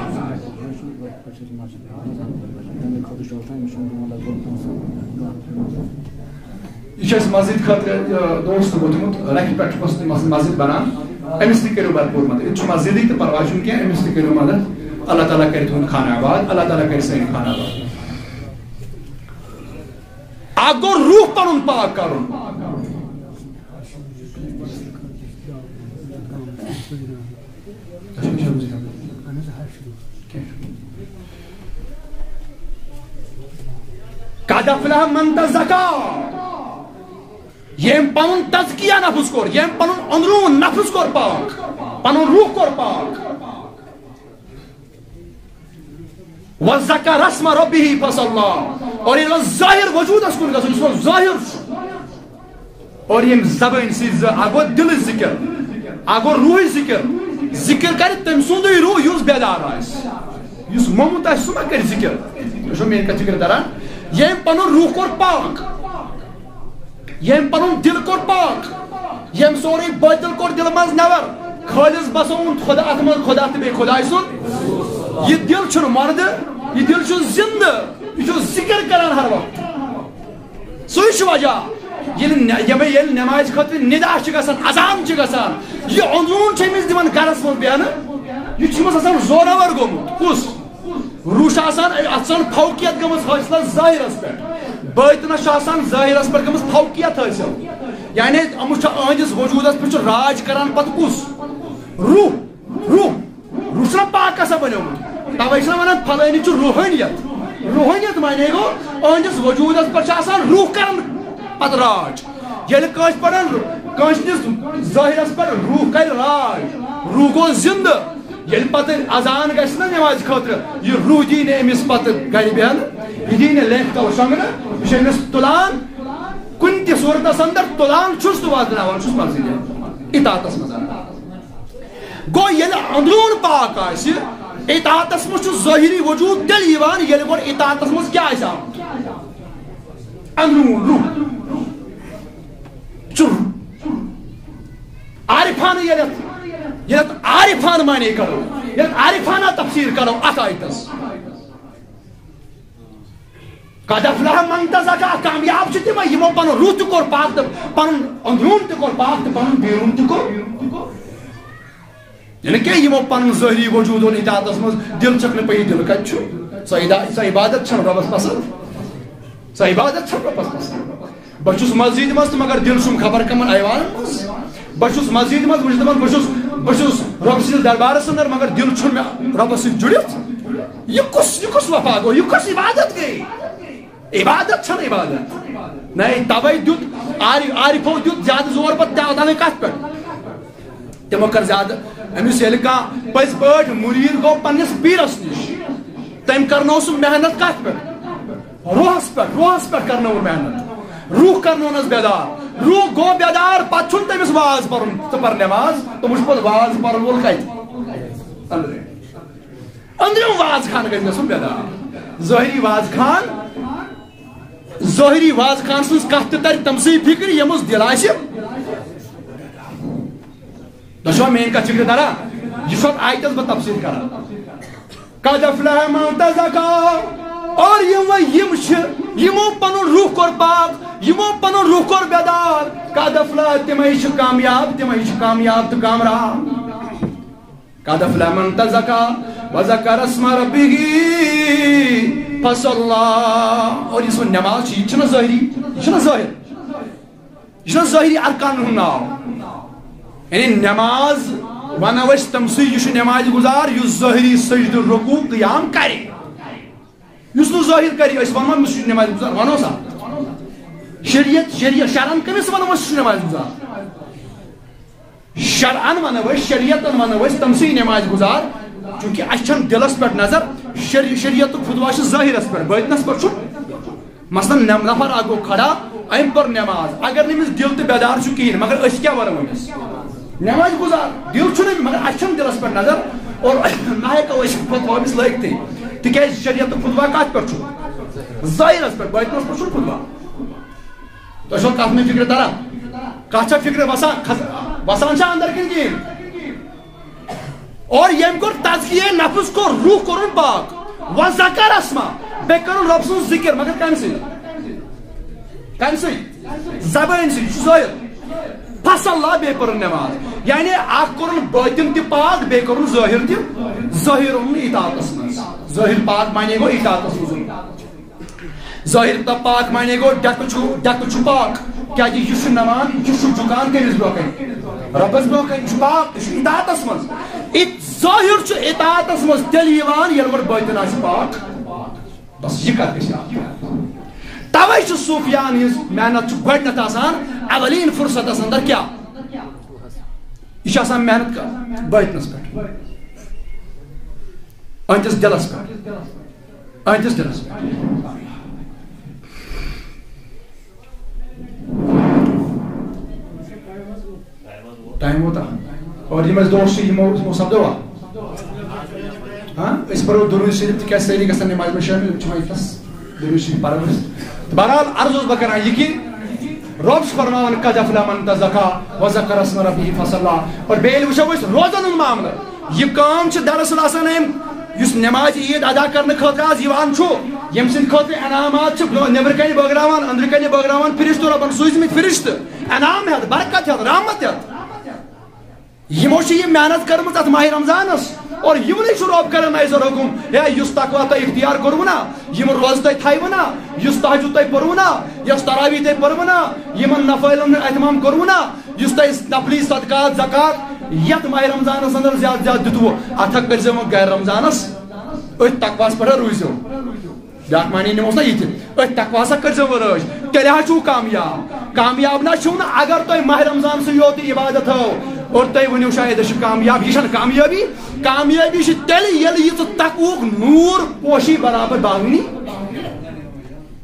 یہِ چھُ اَسہِ مسجد خٲطرٕ، یہِ دوست ووتمُت، رَکھِ پٮ۪ٹھ چھُ مسجد، مسجد بنان، أمِس تہِ کٔرِو بھرپوٗر مدد۔ یہِ تہِ چھُ مسجدٕے تہٕ پرواے چھُنہٕ کینٛہہ، أمِس تہِ کٔرِو مدد۔ اللہ تعالیٰ کرِ تُہُنٛد خانہ آباد، اللہ تعالیٰ کرِ سٲنۍ خانہ آباد۔ اکھ گوٚو روح پنُن پاک کرُن۔ قد افلح من تزکا۔ ییٚمۍ پنُن تزکیہ نفس کوٚر، ییٚمۍ پنُن اندروٗن نفس کوٚر پاک، پنُن روح کوٚر پاک۔ وذکر اسم ربہ فصلی۔ اور ییٚلہِ وۄنۍ ظٲہِر وجوٗدس کُن گژھو، یُس وۄنۍ ظٲہِر چھُ، اور ییٚمہِ زبٲنۍ سۭتۍ زٕ، اکھ گوٚو دِلٕچ ذِکر، اکھ گوٚو روحٕچ ذِکر۔ ذِکر کرِ تٔمۍ سُنٛدُے روح یُس بیدار آسہِ، یُس مومُت آسہِ، سُہ ما کرِ ذِکر؟ تُہۍ چھِو میٲنۍ کتھ فِکرِ تران؟ ییٚمۍ پنُن روح کوٚر پاک، ییٚمۍ پنُن دِل کوٚر پاک، ییٚمۍ سورُے بٲطِل کوٚر دِلہٕ منٛز نٮ۪بر، خٲلِص بسووُن خۄدا اتھ منٛز، خۄدا تہٕ بیٚیہِ خۄداے سُنٛد۔ یہِ دِل چھُنہٕ مردٕ، یہِ دِل چھُ زِندٕ، یہِ چھُ ذِکر کران ہر وقتہٕ۔ سُے چھُ وجہ، ییٚلہِ نہ-، ییٚمہِ، ییٚلہِ نٮ۪مازِ خٲطرٕ نِدا چھِ گژھان، اذان چھِ گژھان، یہِ اندروٗن چھُ أمِس دِوان گرس منٛز بیٚہنہٕ، یہِ چھُ أمِس آسان زورآور گوٚمُت۔ کُس؟ روح چھُ آسان، اَتھ چھِ آسان فوقیت گٔمٕژ حٲصِل ظٲہِرس پٮ۪ٹھ، بٲطنس چھُ آسان ظٲہِرس پٮ۪ٹھ گٔمٕژ فوقیت حٲصِل۔ یعنی أمِس چھُ، أہنٛدِس وجوٗدس پٮ۪ٹھ چھُ راج کران پتہٕ کُس؟ روح۔ روح چھُنہ پاک آسان بنیومُت؟ توے چھِنہ ونان فلٲنی چھُ روحٲنیت۔ روحٲنیت معنی گوٚو، أہنٛدِس وجوٗدس پٮ۪ٹھ چھُ آسان روح کران پتہٕ راج۔ ییٚلہِ کٲنٛسہِ پٮ۪ٹھ، کٲنٛسہِ ہٕنٛدِس ظٲہِرَس پٮ۪ٹھ روح کَرِ راج، روح گوٚو زِندٕ، ییٚلہِ پَتہٕ اذان گژھِ نہ نٮ۪مازِ خٲطرٕ، یہِ روح دی نہٕ أمِس پَتہٕ گَرِ بیٚہنہٕ، یہِ دی نہٕ لیٚکھ تَل شۄنٛگنہٕ، یہِ چھُ أمِس تُلان، کُنہِ تہِ صوٗرتَس اندر تُلان چھُس تہٕ واتناوان چھُس مسجدِ اطاعتَس منٛز۔ گوٚو ییٚلہِ اندروٗن پاک آسہِ، اطاعتَس منٛز چھُ ظٲہِری وجوٗد تیٚلہِ یِوان، ییٚلہِ گۄڈٕ اطاعتَس منٛز کیٛاہ آسہِ آمُت؟ اندروٗن روح۔ چھُ عارفانہٕ ییٚلہِ اَتھ، ییٚلہِ اَتھ عارفانہٕ معنی کرو، ییٚلہِ اَتھ عارفانہ تفسیٖر کرو اَتھ آیتَس۔ قد افلح من تزکا، کامیاب چھِ تِمے یِمو پنُن روح تہِ کوٚر پاک تہٕ پنُن اندروٗن تہِ کوٚر پاک تہٕ پنُن بیروٗن تہِ کوٚر۔ یعنی کہِ یِمو پنُن ظٲہری وجوٗد اوٚن اطاعتس منٛز، دِل چھکھ نہٕ پَیی دِل کتہِ چھُ۔ سۄ عدا-، سۄ عبادت چھنہٕ رۄبس پسند، سۄ عبادت چھنہٕ رۄبس پسند۔ بہٕ چھُس مسجد منٛز تہٕ مگر دِل چھُم خبر کمن ایوانن منٛز۔ بہٕ چھُس مسجد منٛز، بہٕ چھُس دپان، بہٕ چھُس، بہٕ چھُس رۄب سٕنٛدِس دربارس اندر، مگر دِل چھُنہٕ مےٚ رۄبس سۭتۍ جُڑِتھ۔ یہِ کُس، یہِ کُس وفا گوٚو؟ یہِ کُس عبادت گٔے؟ عبادت چھنہٕ عبادت۔ نہ، توے دیُت عار-، عارفو دیُت زیادٕ زور پتہٕ تہِ اوتانٕے کتھ پٮ۪ٹھ۔ تِمو کٔر زیادٕ أمِس، ییٚلہِ کانٛہہ پٔزۍ پٲٹھۍ مُریٖد گوٚو پننِس پیٖرس نِش، تٔمۍ کرنوو سُہ محنت کتھ پٮ۪ٹھ؟ روحس پٮ۪ٹھ، روحس پٮ۪ٹھ کرنٲوٕن محنت۔ روح کرنونس بیدار۔ روح گوٚو بیدار، پتہٕ چھُنہٕ تٔمِس واز پرُن۔ ژٕ پر نٮ۪ماز، تِمو چھُ پتہٕ واز پرُن وول کتہِ؟ أنٛدرٕ۔ أنٛدرِم واز خان گژھِ گژھُن بیدار۔ ظٲہری واز خان، ظٲہری واز خان سٕنٛز کتھ تہِ ترِ تٔمسٕے فکرِ، ییٚمِس دِل آسہِ۔ تۄہہِ چھوا میٲنۍ کتھ فکرِ تران؟ یہِ چھُ اتھ آیتس بہٕ تفسیٖر کران۔ قد افلح من تزکا۔ اور یِم وۄنۍ یِم چھِ، یِمو پنُن روح کوٚر پاک، یِمو پنُن روح کوٚر بیدار۔ قد افلح، تِمے چھِ کامیاب، تِمے چھِ کامیاب تہٕ کامران۔ قد افلح من تزکا وذکر اسم ربہ فصلی۔ اور یُس وۄنۍ نماز چھِ، یہِ چھِنہ ظٲہری، یہِ چھِنہ ظٲہر، یہِ چھِنہ ظٲہری ارکانن ہُنٛد ناو۔ یعنی نماز ونو أسۍ تٔمسٕے، یہِ چھُ نماز گزار یُس ظٲہری سجدٕ رکوع قیام کرِ۔ یُس نہٕ ظٲہر کرِ، أسۍ ونو أمِس چھُ نماز گزار، ونو سا۔ شریعت، شریعت، شرعن کٔمِس ونو أسۍ سُہ نماز گزار؟ شرعن ونو أسۍ، شریعتن ونو أسۍ تٔمسٕے نماز گزار، چونکہ اسہِ چھنہٕ دلس پٮ۪ٹھ نظر۔ شری-، شریعتُک فتویٰ چھُ ظٲہرس پٮ۪ٹھ، باطنس پٮ۪ٹھ چھُ۔ مثلاً نم-، نفر اکھ گوٚو کھڑا، أمۍ پٔر نماز، اگر نہٕ أمِس دل تہِ بیدار چھُ کہیٖنۍ، مگر أسۍ کیٛاہ ونو أمِس؟ نماز گزار، دل چھُنہٕ أمِس، مگر اسہِ چھنہٕ دلس پٮ۪ٹھ نظر اور نہ ہیٚکو أسۍ فتویٰ أمِس لٲگتھٕے، تِکیازِ شریعتُک فتویٰ کتھ پٮ۪ٹھ چھُ؟ ظٲہرس پٮ۪ٹھ، باطنس پٮ۪ٹھ چھُنہٕ فتویٰ۔ تۄہہِ چھو کتھ مےٚ فکرِ تران؟ کتھ چھا فکرِ وسان؟ کھس-، وسان چھا اندر کِنہٕ کِہیٖنۍ؟ اور ییٚمۍ کوٚر تزکیہ نفس، کوٚر روح کوٚرُن پاک، وذکر اسمہ، بیٚیہِ کوٚرُن رۄب سُنٛد ذکر، مگر کمہِ سۭتۍ؟ کمہِ سۭتۍ؟ زبٲنۍ سۭتۍ، یہِ چھُ ظٲہر۔ فصلی، بیٚیہِ پٔرٕن نماز۔ یعنی اکھ کوٚرُن باطن تہِ پاک، بیٚیہِ کوٚرُن ظٲہر تہِ۔ ظٲہر اوٚن نہٕ اطاعتس منٛز۔ ظٲہر پاک معنی گوٚو اطاعتس منٛز اوٚن۔ ظٲہر تہٕ پاک معنی گوٚو ڈٮ۪کہٕ چھُ، ڈٮ۪کہٕ چھُ پاک، کیازِ یہِ چھُ نمان، یہِ چھُ جُکان کٔمِس برونٛہہ کنہِ؟ رۄبس برونٛہہ کنہِ چھُ پاک، یہِ چھُ اطاعتس منٛز۔ اِت-، ظٲہر چھُ اطاعتس منٛز تیٚلہِ یِوان ییٚلہِ گۄڈٕ باطن آسہِ پاک۔ بس یہِ کتھ گژھِ یاد۔ توے چھُ صوفیان ہٕنٛز محنت چھُ گۄڈٕنٮ۪تھ آسان اولین فرصتس اندر کیٛاہ؟ یہِ چھُ آسان محنت کران باطنس پٮ۪ٹھ، أہنٛدِس دِلس پٮ۪ٹھ۔ أہنٛدِس دِلس پٮ۪ٹھ۔ ٹایم ووتا؟ اور یِم اَسہِ دوست چھِ، یِمو، یِمو سپدوا؟ ہاں؟ أسۍ پرو درود شریف، تِکیٛازِ سٲری گژھن نمازِ منٛز شٲمِل، یِم چھِ وۄنۍ ییٚتنَس درود شریف پران أسۍ۔ تہٕ بہرحال، عرض اوسُس بہٕ کران یہِ کہِ رۄب چھُ فرماوان، "قد افلح من تزکا وذکر اسم ربہ فصلی۔" اور بیٚیہِ ییٚلہِ وٕچھو أسۍ روزن ہُنٛد معاملہٕ، یہِ کٲم چھِ دراصل آسان أمۍ، یُس نمازِ عید ادا کرنہٕ خٲطرٕ آز یِوان چھُ، ییٚمہِ سٕنٛدِ خٲطرٕ انعامات چھِ برٛونٛہہ، نیٚبرٕ کنہِ بٲگراوان، أنٛدرٕ کنہِ بٲگراوان فرشتو، رۄبن سوٗزمٕتۍ فرشتہٕ، انعام ہٮ۪تھ، برکت ہٮ۪تھ، رحمت ہٮ۪تھ۔ یِمو چھِ یہِ محنت کٔرمٕژ اتھ ماہِ رمضانس، اور یِمنٕے چھُ رۄب کران نظر حکم، ہے، یُس تقوی تۄہہِ اختیار کوٚروٕ نا، یِم روزٕ تۄہہِ تھایوٕ نا، یُس تہجد تۄہہِ پوٚروٕ نا، یۄس تراویح تۄہہِ پٔروٕ نا، یِمن نفلن ہُنٛد اہتمام کوٚروٕ نا، یُس تۄہہِ نفلی صدقات، زکات یتھ ماہِ رمضانس اندر زیادٕ زیادٕ دیُتوٕ، اتھ ہا کٔرۍزیو وۄنۍ غیر رمضانس، أتھۍ تقواہس پٮ۪ٹھ ہا روٗزِو۔ بیٛاکھ معنی نِموس نا یہِ تہِ، أتھۍ تقواہس ہا کٔرۍزیو وۄنۍ رٲچھ، تیٚلہِ ہا چھُو کامیاب۔ کامیاب نہ چھِو نہٕ، اگر تۄہہِ ماہِ رمضان سٕے یوت عبادت ہٲو اور تُہۍ ؤنِو شاید أسۍ چھِ کامیاب، یہِ چھَنہٕ کامیٲبی۔ کامیٲبی چھِ تیٚلہِ ییٚلہِ یہِ ژٕ تقوہُک نوٗر پوشی برابر باہوٕنی،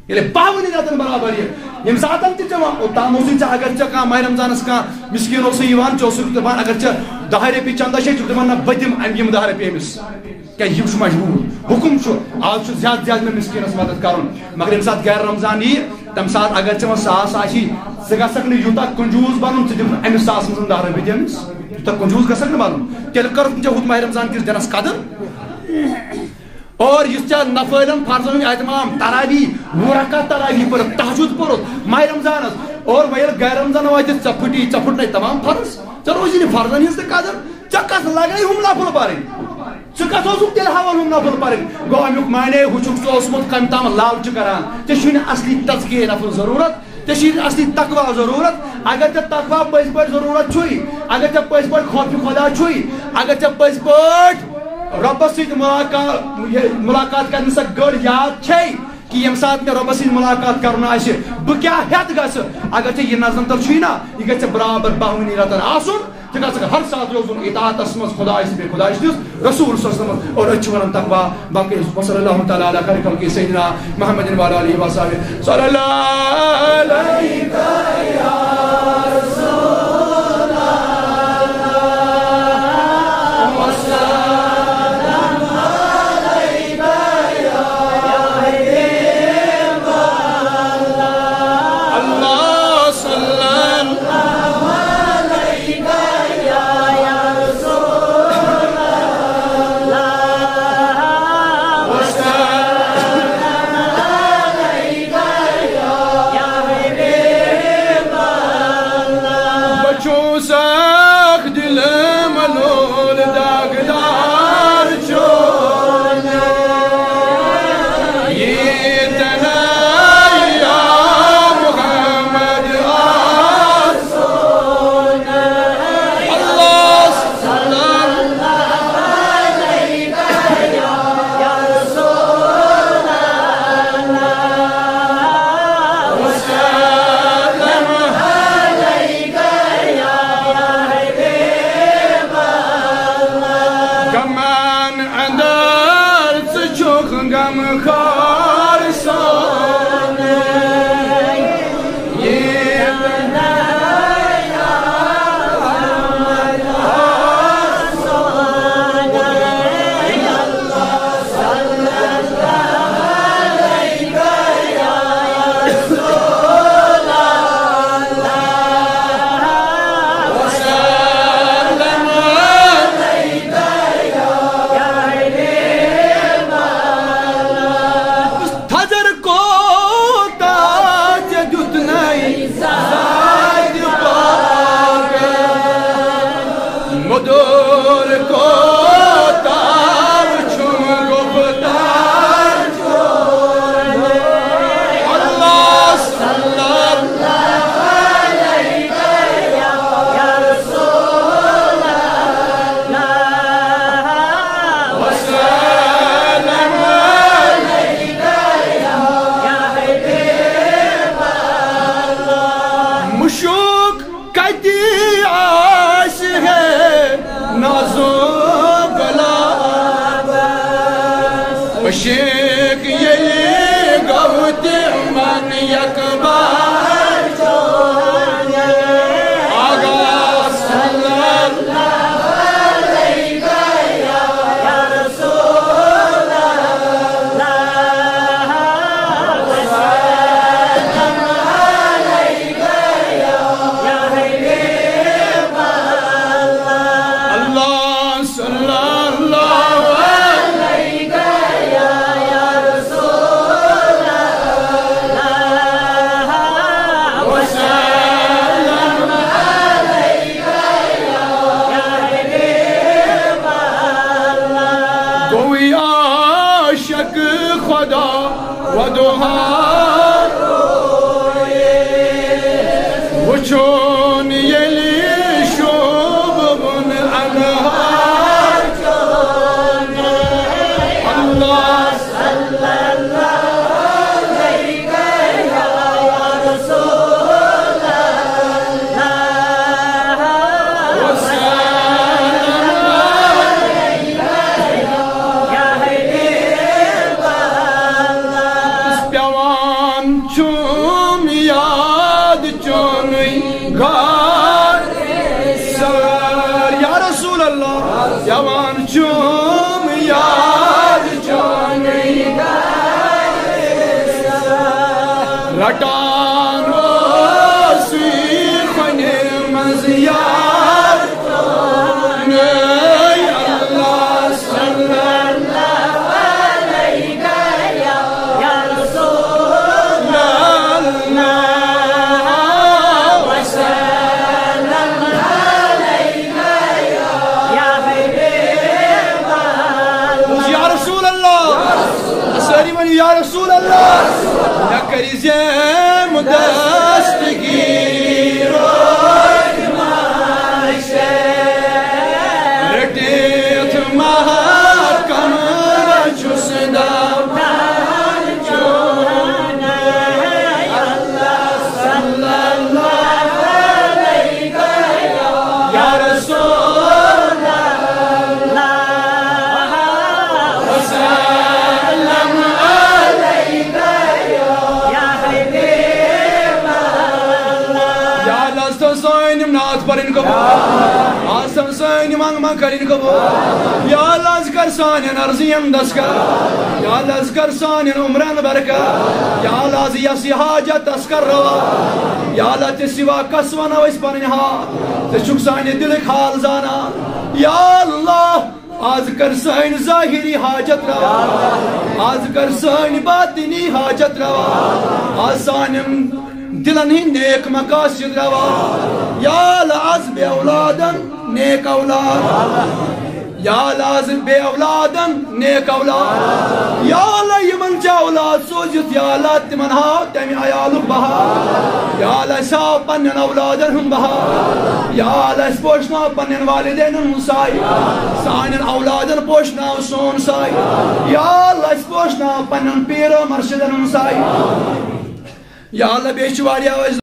ییٚلہِ باہوٕنی رٮ۪تَن برابر یہِ، ییٚمہِ ساتَن تہِ ژےٚ وۄنۍ اوٚتام اوسُے ژےٚ، اگر ژےٚ کانٛہہ ماہِ رمضانَس کانٛہہ مسکیٖن اوسُے یِوان، ژےٚ اوسُکھ دَپان اگر ژےٚ دَہَے رۄپیہِ چندا چھے، ژٕ چھُکھ دَپان نہ بہٕ دِمہٕ اَمہِ یِم دَہ رۄپیہِ أمِس۔ کیٛازِ یِم چھِ مجبوٗر۔ حُکُم چھُ، آز چھُ زیادٕ زیادٕ مےٚ مِسکیٖنَس مدد کَرُن۔ مگر ییٚمہِ ساتہٕ غیر رمضان یِیہِ، تَمہِ ساتہٕ اگر ژےٚ وۄنۍ ساس آسی، ژٕ گژھکھ نہٕ یوٗتاہ کنجوٗس بَنُن، ژٕ دِکھ نہٕ أمِس ساس منٛز دَہ رۄپیہِ دِنَس۔ یوٗتاہ کنجوٗس گژھکھ نہٕ بَنُن۔ تیٚلہِ کٔرٕتھ نہٕ ژےٚ ہُتھ ماہِ رمضان کِس دِنَس قدٕر۔ اور یُس ژےٚ نفٲیلَن فرضَن ہُنٛد اہتمام، تراویح، وُہ رکعت تراویح پٔرٕتھ، تہجد پوٚرُتھ ماہِ رمضانَس، اور وۄنۍ ییٚلہِ غیر رمضان واتہِ، ژےٚ پھُٹی، ژےٚ پھُٹنَے تمام فرض۔ ژےٚ روزی نہٕ فرضَن ہٕنٛز تہِ قدر۔ ژےٚ کَتھ لَگَے ہُم نفل پَرٕنۍ؟ ژٕ کَتھ اوسُکھ تیٚلہِ ہاوان ہُم نفل پَرٕنۍ؟ گوٚو اَمیُک معنی ہُہ چھُکھ ژٕ اوسمُت کَمہِ تام لالچہِ کران۔ ژےٚ چھُے نہٕ اصلی تزکیہ نفل ضروٗرت، ژےٚ چھُے نہٕ اصلی تقویٰ ضروٗرت۔ اگر ژےٚ تقویٰ پٔزۍ پٲٹھۍ ضروٗرت چھُے، اگر ژےٚ پٔزۍ پٲٹھۍ خوفِ خدا چھُے، اگر ژےٚ پٔزۍ پٲٹھۍ رۄبَس سۭتۍ مُلاقا-، یہِ مُلاقات کرنہٕ سۄ گٔر یاد چھے، کہِ ییٚمہِ ساتہٕ مےٚ رۄبَس سۭتۍ مُلاقات کَرُن آسہِ، بہٕ کیٛاہ ہٮ۪تھ گژھٕ؟ اگر ژےٚ یہِ نظم تَل چھُے نا، یہِ گژھِ ژےٚ برابر باہوٕنی رٮ۪تَن آسُن۔ ژٕ گژھکھ ہر ساتہٕ روزُن اطاعتَس منٛز خۄداے سٕنٛدِ، خۄداے سٕنٛدِس رسول صلی اللہ علیہ وسلم۔ اور أسۍ چھِ وَنان تقویٰ، باقٕے وصلی اللہ تعالیٰ علیٰ خیر خلقہ سیدنا محمد وعلیٰ آلہ وصحبہ صلی اللہ علیہ۔ اللہ صلی اللہ علیہ وسلم۔ بہٕ چھُس اکھ دِلہٕ ملوٗل داغدار چون۔ ییٖتٮ۪ن یا محمد آسون۔ اللہ صلی اللہ علیہ یا رسول اللہ۔ وسلم علیک یا حبیب اللہ۔ غمن اندر ژٕ چھُکھ غمخوار سون۔ تھزر کوتاہ ژےٚ دیُتنَے زادِ پاکَن۔ مٔدُر کوتاہ وُچھُم گُفتار چون۔ اللہ صلی اللہ علیہ یا رسول اللہ۔ وسلم علیک یا حبیب اللہ۔ مشوق کتہِ آسہِ ہے نازُک گۄلاب۔ عشق ییٚلہِ گوٚو تِمن یکبار چون۔ آغا صلی اللہ علیہ یا رسول اللہ۔ اللہ صلی اللہ علیہ یا رسول اللہ۔ وسلم علیک یا حبیب اللہ۔ گوٚوٕے عاشق خدا ودُہا وُچھُن ییٚلہِ شوٗبوُن انہار چون۔ اللہ صلی اللہ علیہ یا رسول چھُم یاد چونُے گار سار۔ یا رسول اللہ، یوان چھُم یاد چونُے گار سار۔ رٹان اوسُے خۄنہِ منٛز یاد۔ نَے اللہ صلی اللہ علیہ یا رسول اللہ وسلم علیہ یا حبیب اللہ۔ یا رسول اللہ۔ سٲری ؤنِو، یا رسول اللہ۔ مےٚ کٔرۍ زِ دستگیر رٔٹِتھ محکم چھُس دَپان چون۔ یا رسول اللہ، وسلم علیک یا حبیب اللہ۔ یا اللہ، سٲنۍ یِم نعت پَرٕنۍ قبول۔ آسان سٲنۍ منٛگ منٛگ کَرٕنۍ قبول۔ یا اللہ، از کر سانٮ۪ن عرضین دستگار۔ یا اللہ، از کر سانٮ۪ن عمرن برکت۔ یا اللہ، از یس یہِ حاجت تس کر روا۔ یا اللہ، ژےٚ سوا کس ونو أسۍ پنٕنۍ حال؟ ژےٚ چھُکھ سانہِ دِلٕکۍ حال زانان۔ یا اللہ، از کر سٲنۍ ظٲہری حاجت روا۔ از کر سٲنۍ باطنی حاجت روا۔ از سانٮ۪ن دلن ہٕنٛدۍ نیک مقاصد روا۔ یا اللہ، از بے اولادن نیک اولاد۔ یا اللہ، از بے اولادن نیک اولاد۔ یا اللہ، یِمن ژےٚ اولاد سوٗزِتھ، یا اللہ، تِمن ہاو تَمہِ عیالُک بہار۔ یا اللہ، اَسہِ ہاو پننٮ۪ن اولادن ہُنٛد بہار۔ یا اللہ، اَسہِ پوشناو پننٮ۪ن والدینن ہُنٛد سایہِ۔ سانٮ۪ن اولادن پوشناو سون سایہِ۔ یا اللہ، اَسہِ پوشناو پننٮ۪ن پیٖرو مرشدن ہُنٛد سایہِ۔ یا اللہ، بیٚیہِ چھِ واریاہ أسۍ